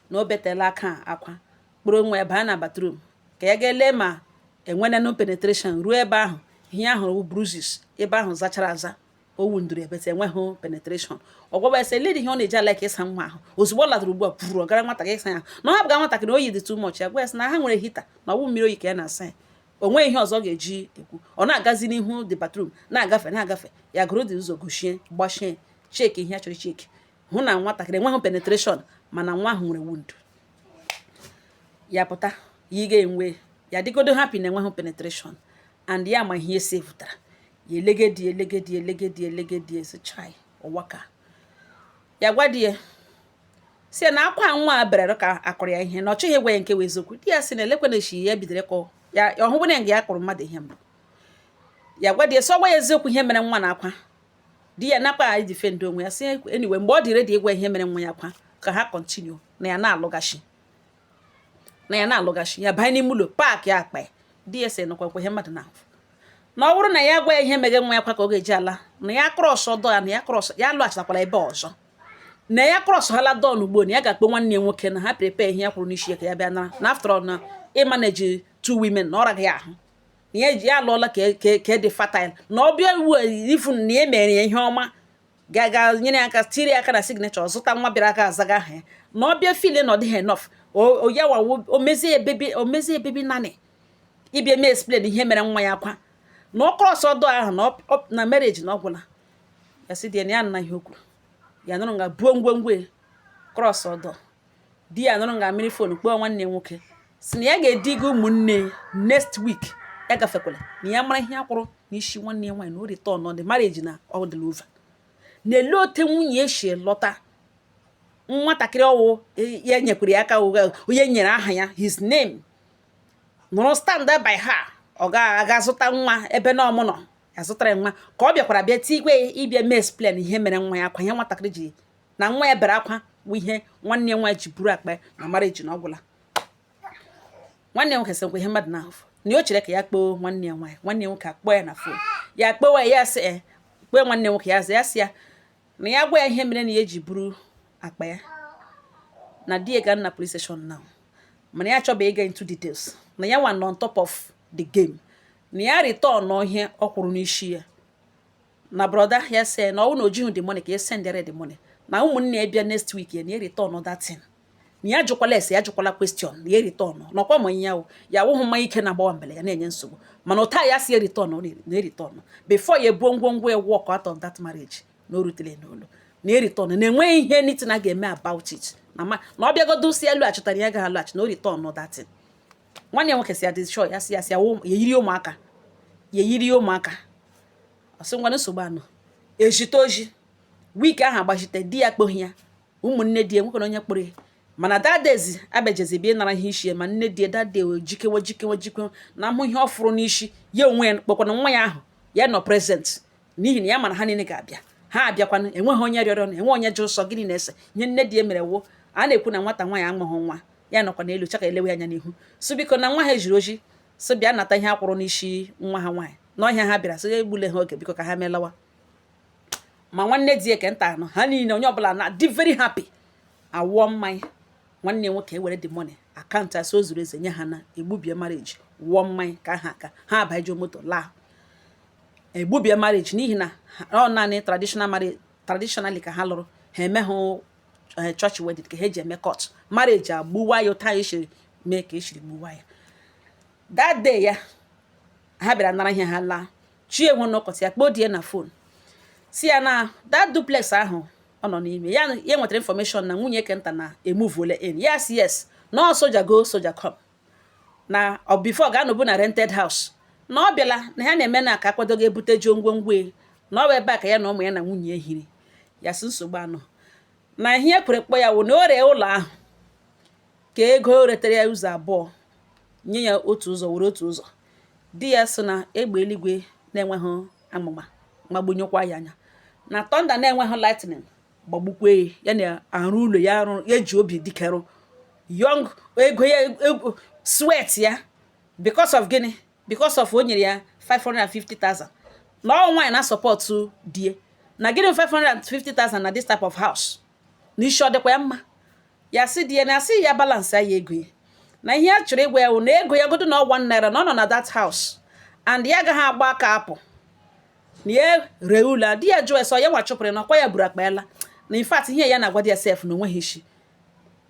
na o betela aka akwa, kpụrụ nwa ya baa na bathroom ka ya ga-ele ma enwenenu penetration. Ruo ebe ahụ, ihe ahụrụ bụ bruises ebe ahụ zachara aza. O wunduru ebete enweghị penetration. Ọ gwaba ya sị lady, ihe ọ na-eji ala ka ịsa nwa ahụ ozugbo ọ latara ugbu a pụrụ, ọ gara nwatakịrị ịsa ya na ọ hapụga nwatakịrị, oyi dị too much. Ya gwa ya sị na ha nwere heater, na ọwụ mmiri oyi ka ya na-asa ya. O nweghị ihe ọzọ ọ ga-eji ekwu. Ọ na-agazi n'ihu the bathroom, na-agafe, na-agafe, ya gụrụ dị ụzọ, gochie, gbachie, check ihe ya chọrọ check, hụ na nwatakịrị enweghị penetration, mana nwa ahụ nwere wound. Ya pụta, ya ga-enwe ya dịgodo happy na enweghị penetration and ya ma ihe esi evutara ya. Elegedi, elegedi, elegedi, elegedi, esi chai ụwa ka ya gwa di ya si na akwa nwa a bere ka akụrụ ya ihe, na ọ chọghị ịgwa ya nke wụ eziokwu. Di ya si na elekwana echi ya bidoro ịkọ ya ọhụbụ na nga ya kụrụ mmadụ ihe mbụ. Ya gwa di ya sị ọ gwa ya eziokwu ihe mere nwa na akwa. Di ya nakwa defend onwe ya, si anyway, mgbe ọ dị ready ịgwa ihe mere nwa ya akwa, ka ha continue na ya na-alụgachi, na ya na-alụgachi. Ya banye n'ime ụlọ, pack akpa ya. Di ya sị nụkwakwa ihe mmadụ na-afụ, na ọ bụrụ na ya gwa ya ihe meghe nwa ya kwa, ka ọ ga-eji ala na ya cross door ya, na ya cross ya alụghachitakwala ebe ọzọ, na ya cross hala door ugbo, na ya ga-akpọ nwanne ya nwoke na ha prepare ihe ya kwuru n'isi ya ka ya bịa nara, na after all na ịmanage two women na ọ raghị ahụ, na ya ya alụọla ka dị fertile, na ọ bịa ugbu a ifu na ya mere ya ihe ọma, ga-aga nyere ya aka, tiri aka na signature, zụta nwa bịara aka azaga aha ya, na ọ bịa feel na ọ dịghị enough, o ya wawo o mezie baby, o mezie baby nanny ịbịa mee explain ihe mere nwa ya akwa, na ọ cross door ahụ na marriage na ọ gwụla. Ya sị di ya na ya nna ihe o kwuru. Ya nụrụ nga buo ngwongwo cross door. Di ya nụrụ nga mmiri phone, kpọọ nwanne ya nwoke, si na ya ga-ediga ụmụnne next week, ya gafekwala, na ya mara ihe ya kwụrụ n'isi nwanne ya nwaanyị, na o return on the marriage, na ọ dịla over. Na ele ote nwunye esi lọta nwatakịrị ọwụ ya nyekwara ya aka, onye nyere aha ya, his name nọrọ stand by her, ọ ga-aga zụta nwa ebe na ọmụ nọ ya zụtara ya nwa, ka ọ bịakwara bịa tigwe ịbịa mee explain ihe mere nwa ya akwa, ihe nwatakịrị ji na nwa ya bere akwa bụ ihe nwanne ya nwaanyị ji buru akpa na marriage na ọgwụla. Nwanne ya nwoke sị nkwa ihe mmadụ na-ahụ na o chere ka ya kpọọ nwanne ya nwaanyị. Nwanne ya nwoke akpọọ ya na phone, ya kpọwa ya, sị e kpọọ nwanne nwoke, ya sị ya, sị ya na ya gwa ya ihe mere na ya eji buru akpa ya, na di ya ga na police station now, mana ya achọba ịga into details, na ya nwa nọ on top of the game, na ya return ihe ọ kwụrụ n'isi ya. Na brother ya sị na ọ bụrụ na o jighị the money, ka ya sendere the money, na ụmụnne ya bịa next week, ya na ya return that thing, na ya jụkwala ese, ya jụkwala question, na ya return nọkwa ma ya wụ ya wụhụ mmanya ike na-agbawa mbele ya na-enye nsogbu, mana ụta ya si return na return before ya ebuo ngwongwo ya walk out of that marriage, na o rutere n'ụlọ na ya return, na enweghị ihe anything a ga-eme about it, na ma na ọ bịagodo si elu achọtara ya gaghị alụghachi, na o return that thing. Nwanne ya nwoke si ya dị sure, ya si ya si ya yiri ụmụaka, ya yiri ụmụaka. Ọ sị ngwa, nsogbu anọ ejite oji week ahụ agbachite. Di ya kpoghi ya, ụmụnne di ya nwekwara onye kpọrọ ya, mana that days abịajezi bịa nara ihe isi ya, ma nne di ya that day jikewe, jikewe, jikewe na ahụ ihe ọ fụrụ n'isi ya onwe ya kpọkwana nwa ya ahụ ya nọ present, n'ihi na ya mara ha niile ga-abịa. Ha abịakwanụ, enweghị onye rịọrọ na enwe onye jụrụ sọ gịnị na-ese ihe nne di ya mere wo. A na-ekwu na nwata nwaanyị amụghị nwa ya nọkwa n'elu chaka elewe anya n'ihu, so biko na nwa ha ejiri oji so bịa nata ihe akwụrụ n'isi nwa ha nwaanyị n'ọhịa. Ha bịara, so egbule ha oge, biko ka ha melawa. Ma nwanne di ya ke nta anọ ha niile, onye ọbụla na dị very happy, awụọ mmanya. Nwanne nwoke ewere the money account asị o zuru eze nye ha, na egbubie marriage, wụọ mmanya ka ha aka ha abajo moto laa, egbubie marriage, n'ihi na ọ naanị traditional marriage, traditionally ka ha lụrụ, ha emeghụ church wedding ka ha eji eme court marriage. Agbuwa ya ụta esiri mee ka esiri gbuwa ya that day. Ya ha bịara nara ihe ha laa. Chi enwe n'ụkọtị, ya kpọọ di ya na phone, si ya na that duplex ahụ ọ nọ n'ime ya, ya nwetara information na nwunye kenta na emuvuole in. Yes, yes, na ọ soldier go, soldier come, na ọ before ga-anọbụ na rented house, na ọ bịala na ya na-eme na ka akwadogo ebute ji ngwongwo, na ọ bụ ebe a ka ya na ụmụ ya na nwunye ya hiri. Ya si nsogbu anọ, na ihe ekwere kpọ ya wụ na o ree ụlọ ahụ, ka ego o retere ya ụzọ abụọ, nye ya otu ụzọ, were otu ụzọ. Di ya sị na egbe eluigwe na-enweghị amụma magbunyekwa ya anya, na thunder na-enweghị lightning gbagbukwe ya, na arụ ụlọ ya arụ ya eji obi dikerụ young ego ya, sweat ya, because of gịnị? Because of o nyere ya 550,000, na ọ nwaanyị na support die na gịnị 550,000 na this type of house, na isi ọ dịkwa ya mma. Ya sị di ya na asị ya balance ya ego ya, na ihe ya chọrọ ịgwa ya wụ na ego ya godo na ọ 1 naira na ọ nọ na that house and ya agaghị agba aka apụ. Na ya ree ụlọ. Di ya jụọ ese ya nwa chụpụrụ ya na ọkwa ya buru akpa ya la. Na in fact, ihe ya na-agwa di ya sef na onweghị isi.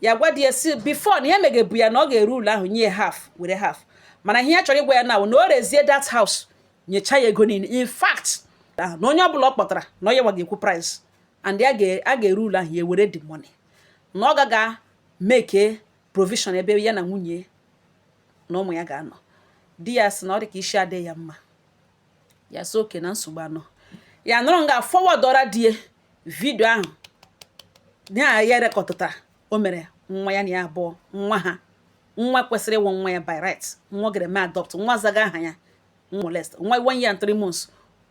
Ya gwa di ya si before na ya megebu ya na ọ ga-ere ụlọ ahụ, nye half, were half, mana ihe ya chọrọ ịgwa ya na na o rezie that house, nyecha ya ego niile. In fact, na onye ọbụla ọ kpọtara na onye nwa ga-ekwu price and ya a ga-ere ụlọ ahụ, ya were the money, na ọ gaga make provision ebe ya na nwunye na ụmụ ya ga-anọ. Di ya sị na ọ dị ka isi adịghị ya mma. Ya sị oke na nsogbu anọ. Ya nọrọ nga forwardọra di ya video ahụ na ya rekọtụtara o mere nwa ya na ya abụọ, nwa ha, nwa kwesịrị ịwụ nwa ya by right, nwa ọ gara eme adopt, nwa zaga aha ya, molest nwa 1 year and 3 months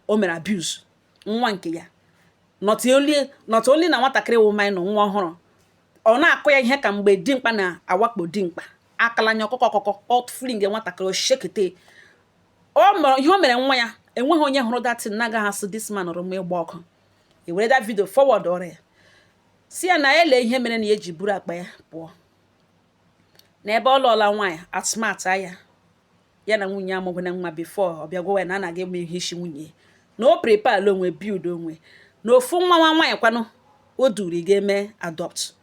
o mere abuse nwa nke ya. Not only na nwatakịrị wụ minor, nwa ọhụrụ, ọ na-akụ ya ihe ka mgbe dimkpa na-awakpo dimkpa akalanya ọkụkọ ọkụkọ. Ọ fling nwatakịrị, o shekete. O mere ihe o mere nwa ya. Enweghị onye hụrụ datin na-agaghị asị this man rụrụ m ịgba ọkụ. E were that video forward ọrịa ya, si ya na ele ihe mere na ya eji buru akpa ya pụọ n'ebe ọ lụọla nwaanyị atụmatụ ya, ya na nwunye amụghị na nwa before ọ bịa gwa ya na a na-aga eme ihe isi nwunye, na o prepare onwe, build onwe, na ofu nwa nwa nwaanyị kwanụ o duru ga-eme adopt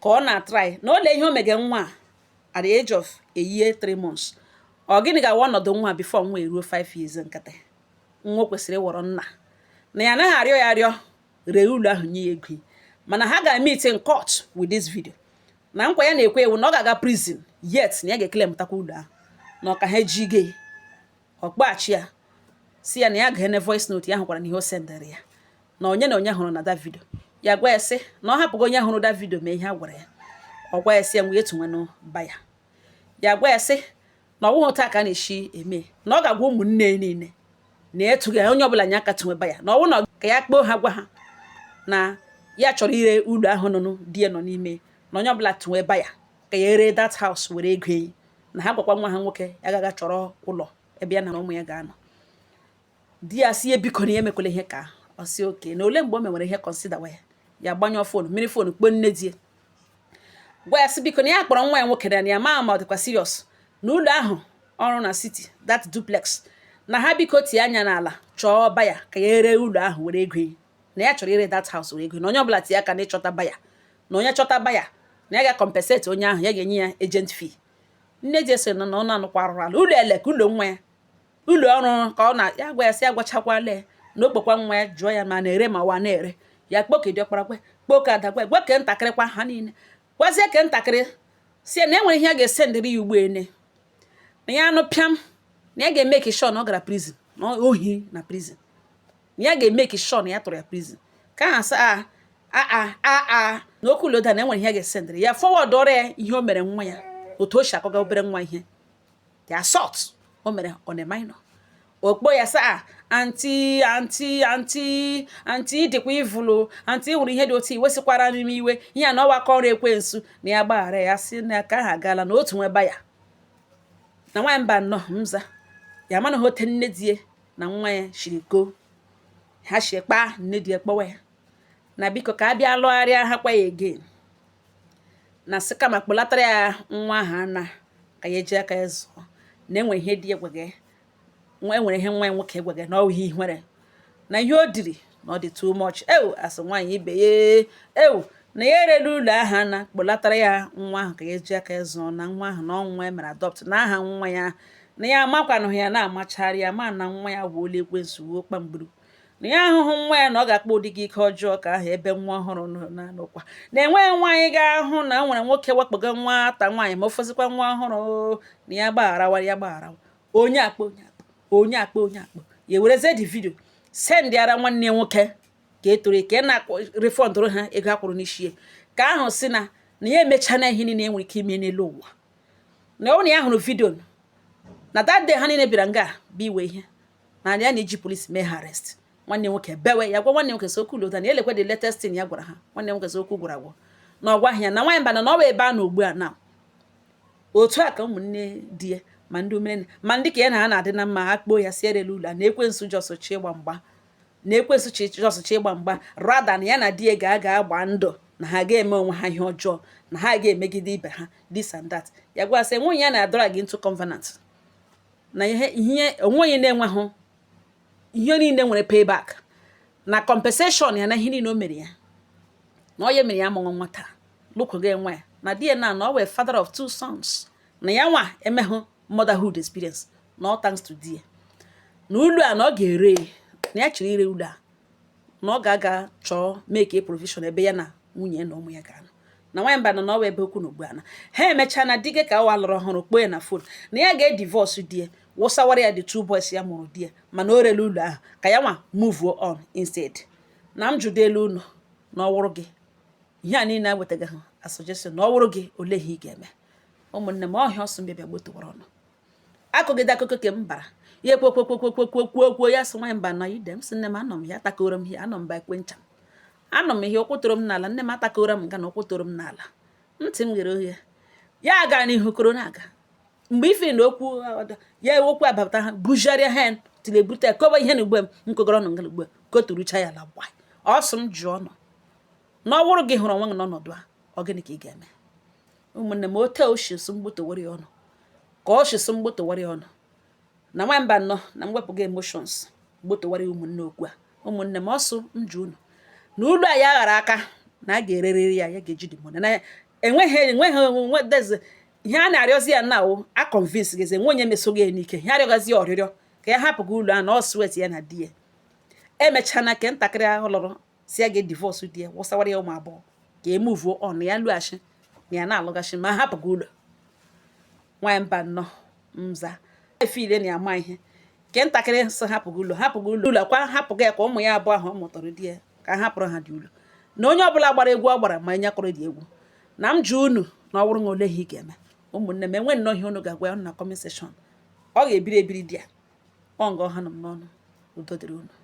ka ọ na-atry, na ole ihe o mege nwa a at the age of a year 3 months. Ọ gịnị ga-awa ọnọdụ nwa before nwa eruo 5 years? Nkịtị nwa o kwesịrị ịwọrọ nna na ya anaghị arịọ ya arịọ ree ụlọ ahụ, nye ya ego, mana ha ga-meet in court with this video, na nkwa ya na-ekwe ewu na ọ ga-aga prison, yet na ya ga-ekele mụtakwa ụlọ ahụ na ọka ha ji ge. Ọkpọghachi ya, si ya na ya gee voice note ya, hụkwara na ihe o sendịrị ya, na onye na onye hụrụ na that video. Ya gwa ya sị na ọ hapụgo onye hụrụ that video mee ihe a gwara ya. Ọ gwa ya sị ya nwe etunwenụ ba ya. Ya gwa ya sị na ọ bụghị otu a ka a na-esi eme, na ọ ga-agwa ụmụnne ya niile na etụghị onye ọbụla nye aka tụnwe ya, na ọ bụrụ na ka ya kpoo ha, gwa ha na ya chọrọ ire ụlọ ahụ nụnụ di ya nọ n'ime, na onye ọbụla tụnwe ba ya ka ya ere that house were ego enyi, na ha gwakwa nwa ha nwoke ya gaga chọrọ ụlọ ebe ya na ụmụ ya ga-anọ. Di ya si ya biko na ya emekwala ihe ka ọ si oke na ole mgbe o mewere ihe consider wa ya. Ya gbanyụọ phone, mmiri phone, kpoo nne di ya, gwa ya sị biko na ya kpọrọ nwa ya nwoke na ya ma ma ọ dịkwa serious na ụlọ ahụ ọrụ na city, that duplex, na ha biko tie anya n'ala chọọ buyer ka ya ere ụlọ ahụ were ego ya, na ya chọrọ ire that house were ego, na onye ọbụla tie aka na ịchọta buyer, na onye chọta buyer na ya ga-compensate onye ahụ, ya ga-enye ya agent fee. Nne ji eso na ọ na-anụkwa arụrụ ala ụlọ ele ka ụlọ nwa ya, ụlọ ọrụ ka ọ na ya gwa ya sị agwachakwala ya na okpokwa nwa ya jụọ ya ma na-ere ma wa na-ere. Ya kpoke diọkpara kwe, kpoke adakwe, gwa ke ntakịrị kwa, ha niile gwazie ke ntakịrị, si ya na enwere ihe a ga-esendịrị ya ugbo ene, na ya anụ pịam, na ya ga-emeki sure na ọ gara prison, na ohi na prison, na ya ga-emeki sure na ya tụrụ ya prison. Ka ha sị a a a a na okwu loda na enwere ihe a ga-esendịrị ya, forward ọrụ ya ihe o mere nwa ya, otu o si akọga obere nwa ihe, the assault o mere on a minor. Okpo ya sị a aunty, aunty, aunty, aunty, dịkwa ivulu aunty hụrụ ihe dị otu iwesịkwara n'ime iwe ihe a na ọwa aka ọrụ ekwensu, na ya gbaghara ya, sị na ka ahụ agaala na otu nweba ya na nwaanyị mba nnọọ mza ya mana hote nne die na nwa ya shiri ko ha shi kpaa. Nne di ya kpọwa ya na biko ka a bịa lụgharịa ha kwa ya again, na sị kama kpọlatara ya nwa ahụ ana ka ya eji aka ya zụọ, na enwere ihe di ya gwaga, enwere ihe nwa ya nwoke gwaga, na ọ ihe ihere na ihe o diri na ọ dị too much. Ewu, asị nwaanyị ibe ya, ewu, na ya erela ụlọ ahụ ana kpọlatara ya nwa ahụ ka ya eji aka ya zụọ, na nwa ahụ na ọnwa e mere adopt na aha nwa ya, na ya amakwanụghị ya na-amachari ya ma na nwa ya wuola ekwensu wuo kpamgburu, na ya ahụhụ nwa ya, na ọ ga-akpọ ụdị gị ike ọjọọ ka ahụ ebe nwa ọhụrụ na-anọkwa na enweghị nwaanyị ga-ahụ na nwere nwoke wakpogo nwata nwaanyị ma ofozikwa nwa ọhụrụ, na ya gbagharawa, ya gbagharawa. Onye akpọ, onye akpọ, onye akpọ, onye akpọ ya werezie the video sendịara nwanne ya nwoke ka e toro ka ị na-refundụrụ ha ego a kwụrụ n'isi ya, ka ahụ si na ya emechana ihe niile e nwere ike ime n'elu ụwa, na ọ na ya hụrụ video na that day ha niile bịara nga bụ iwe ihe na ya na-eji polisi mee ha arrest. Nwanne nwoke bewe, ya gwa nwanne nwoke sị okwu lota na elekwe the latest thing ya gwara ha. Nwanne nwoke sị okwu gwara agwọ na ọ gwaghị ya na nwaanyị mbana na ọ bụ ebe a nọ ugbu a na otu a ka ụmụnne di ya ma ndị umere ma ndị ka ya na ha na-adị na mma, ha kpoo ya si erela ụlọ na ekwensu just chi ịgba mgba, na ekwensu chi just chi ịgba mgba, rather na ya na di ya ga-aga agba ndụ, na ha ga-eme onwe ha ihe ọjọọ, na ha ga-emegide ibe ha, this and that. Ya gwa sị nwunye ya na-adọrọ gị into covenant na ihe ihe onweghị na-enweghị Ihe niile nwere payback na compensation ya na ihe niile o mere ya, na ọ ya mere ya amụghị nwa taa lụkwago enwe ya na di ya, na ọ wee father of two sons, na ya nwa emeghụ motherhood experience, na all thanks to di ya, na ụlọ a na ọ ga-ere, na ya chọrọ ire ụlọ a, na ọ ga-aga chọọ make a provision ebe ya na nwunye na ụmụ ya ga-anọ. Na nwaanyị mba nọ na ọwa ebe okwu na ugbu a na ha emechaa na di gị ka ọ lụrụ ọhụrụ kpoo ya na phone, na ya ga-edivorce di ya, wụsawara ya the two boys ya mụrụ di ya, mana o rela ụlọ ahụ ka ya nwa move on instead. Na m jụdelu unu, na ọ wụrụ gị, ihe a niile ewetaghị ha a suggestion, na ọ wụrụ gị, ole ihe ị ga-eme? Ụmụnne m, ọhịa ọsọ mbịa bịa gbotowara ọnụ akụgide akụkọ ke m bara ya ekwo kwuo ya sị, nwaanyị mba nọ ide m sị, nne m, anọ m ya atakoro m ihe, anọ m ba ekwe ncha m, anọ m ihe ụkwụ toro m n'ala. Nne m, atakoro m nga na ụkwụ toro m n'ala, ntị m ghere oghe. Ya aga n'ihu koro na-aga mgbe ife na okwu ya okwu abata ha bujharịa ha tiri ebute koba ihe na ugbe m nkogoro nọ ngala ugbe koturucha ya la gba ọsọ. M jụọ nọ na ọ bụrụ gị hụrụ onwe gị n'ọnọdụ a, ọ gịnị ka ị ga-eme? Ụmụnne m, ote oshisu mgbotowara ya ọnụ ka oshisu mgbotowara ya ọnụ na nwamba nọ na mwepụga emotions gbotowara ya. Ụmụnne, okwu a, ụmụnne m, ọsụ njụ unu na ụlọ a ya ghara aka na a ga-ererịrị ya, ya ga-eji dị money na enweghị onwe ihe a na-arịọzi ya na a convince gị enwe onye mesogo ya n'ike. Ihe arịọgazi ya ọrịrịọ ka ya hapụ gị ụlọ a na ọ sweat ya na di ya emechana ke ntakịrị ahụ lụrụ si ya ga-edivorce di ya, wụsawara ya ụmụ abụọ ka e move on, ya lụghachi na ya na-alụghachi ma hapụ gị ụlọ. Nwaanyị mba nnọọ nza efile na ya ama ihe ke ntakịrị sị hapụ gị ụlọ, hapụ gị ụlọ, ụlọ kwa hapụ gị ka ụmụ ya abụọ ahụ ọ mụtara di ya ka a hapụrụ ha dị ụlọ, na onye ọbụla gbara egwu ọ gbara ma enye kọrọ dị egwu. Na m jụ unu, na ọ bụrụ na ole ihe ị ga-eme? Ụmụnne m, enwe nnọọ ihe unu ga-agwa ya na comment section. Ọ ga-ebiri ebiri di ya ọ nga ọha nọ m n'ọnụ. Udo dịrị unu.